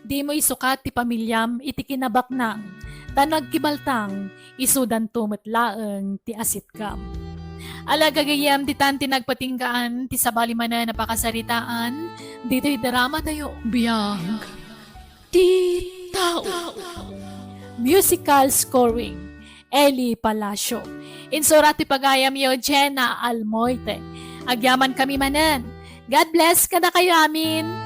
Dimo isukat ti pamiliam iti kinabaknang, ta no agkibaltang, isudanto met laeng ti asitkam. Ala gagayyem, ditan ti nagpatinggaan ti sabali manen a pakasaritaan ditoy drama tayo. Biag ti tao. Musical scoring, Eli Palacio. Insurat ti pagayamyo, Jenna Almoite. Agyaman kami manen. God bless kadakayo amin.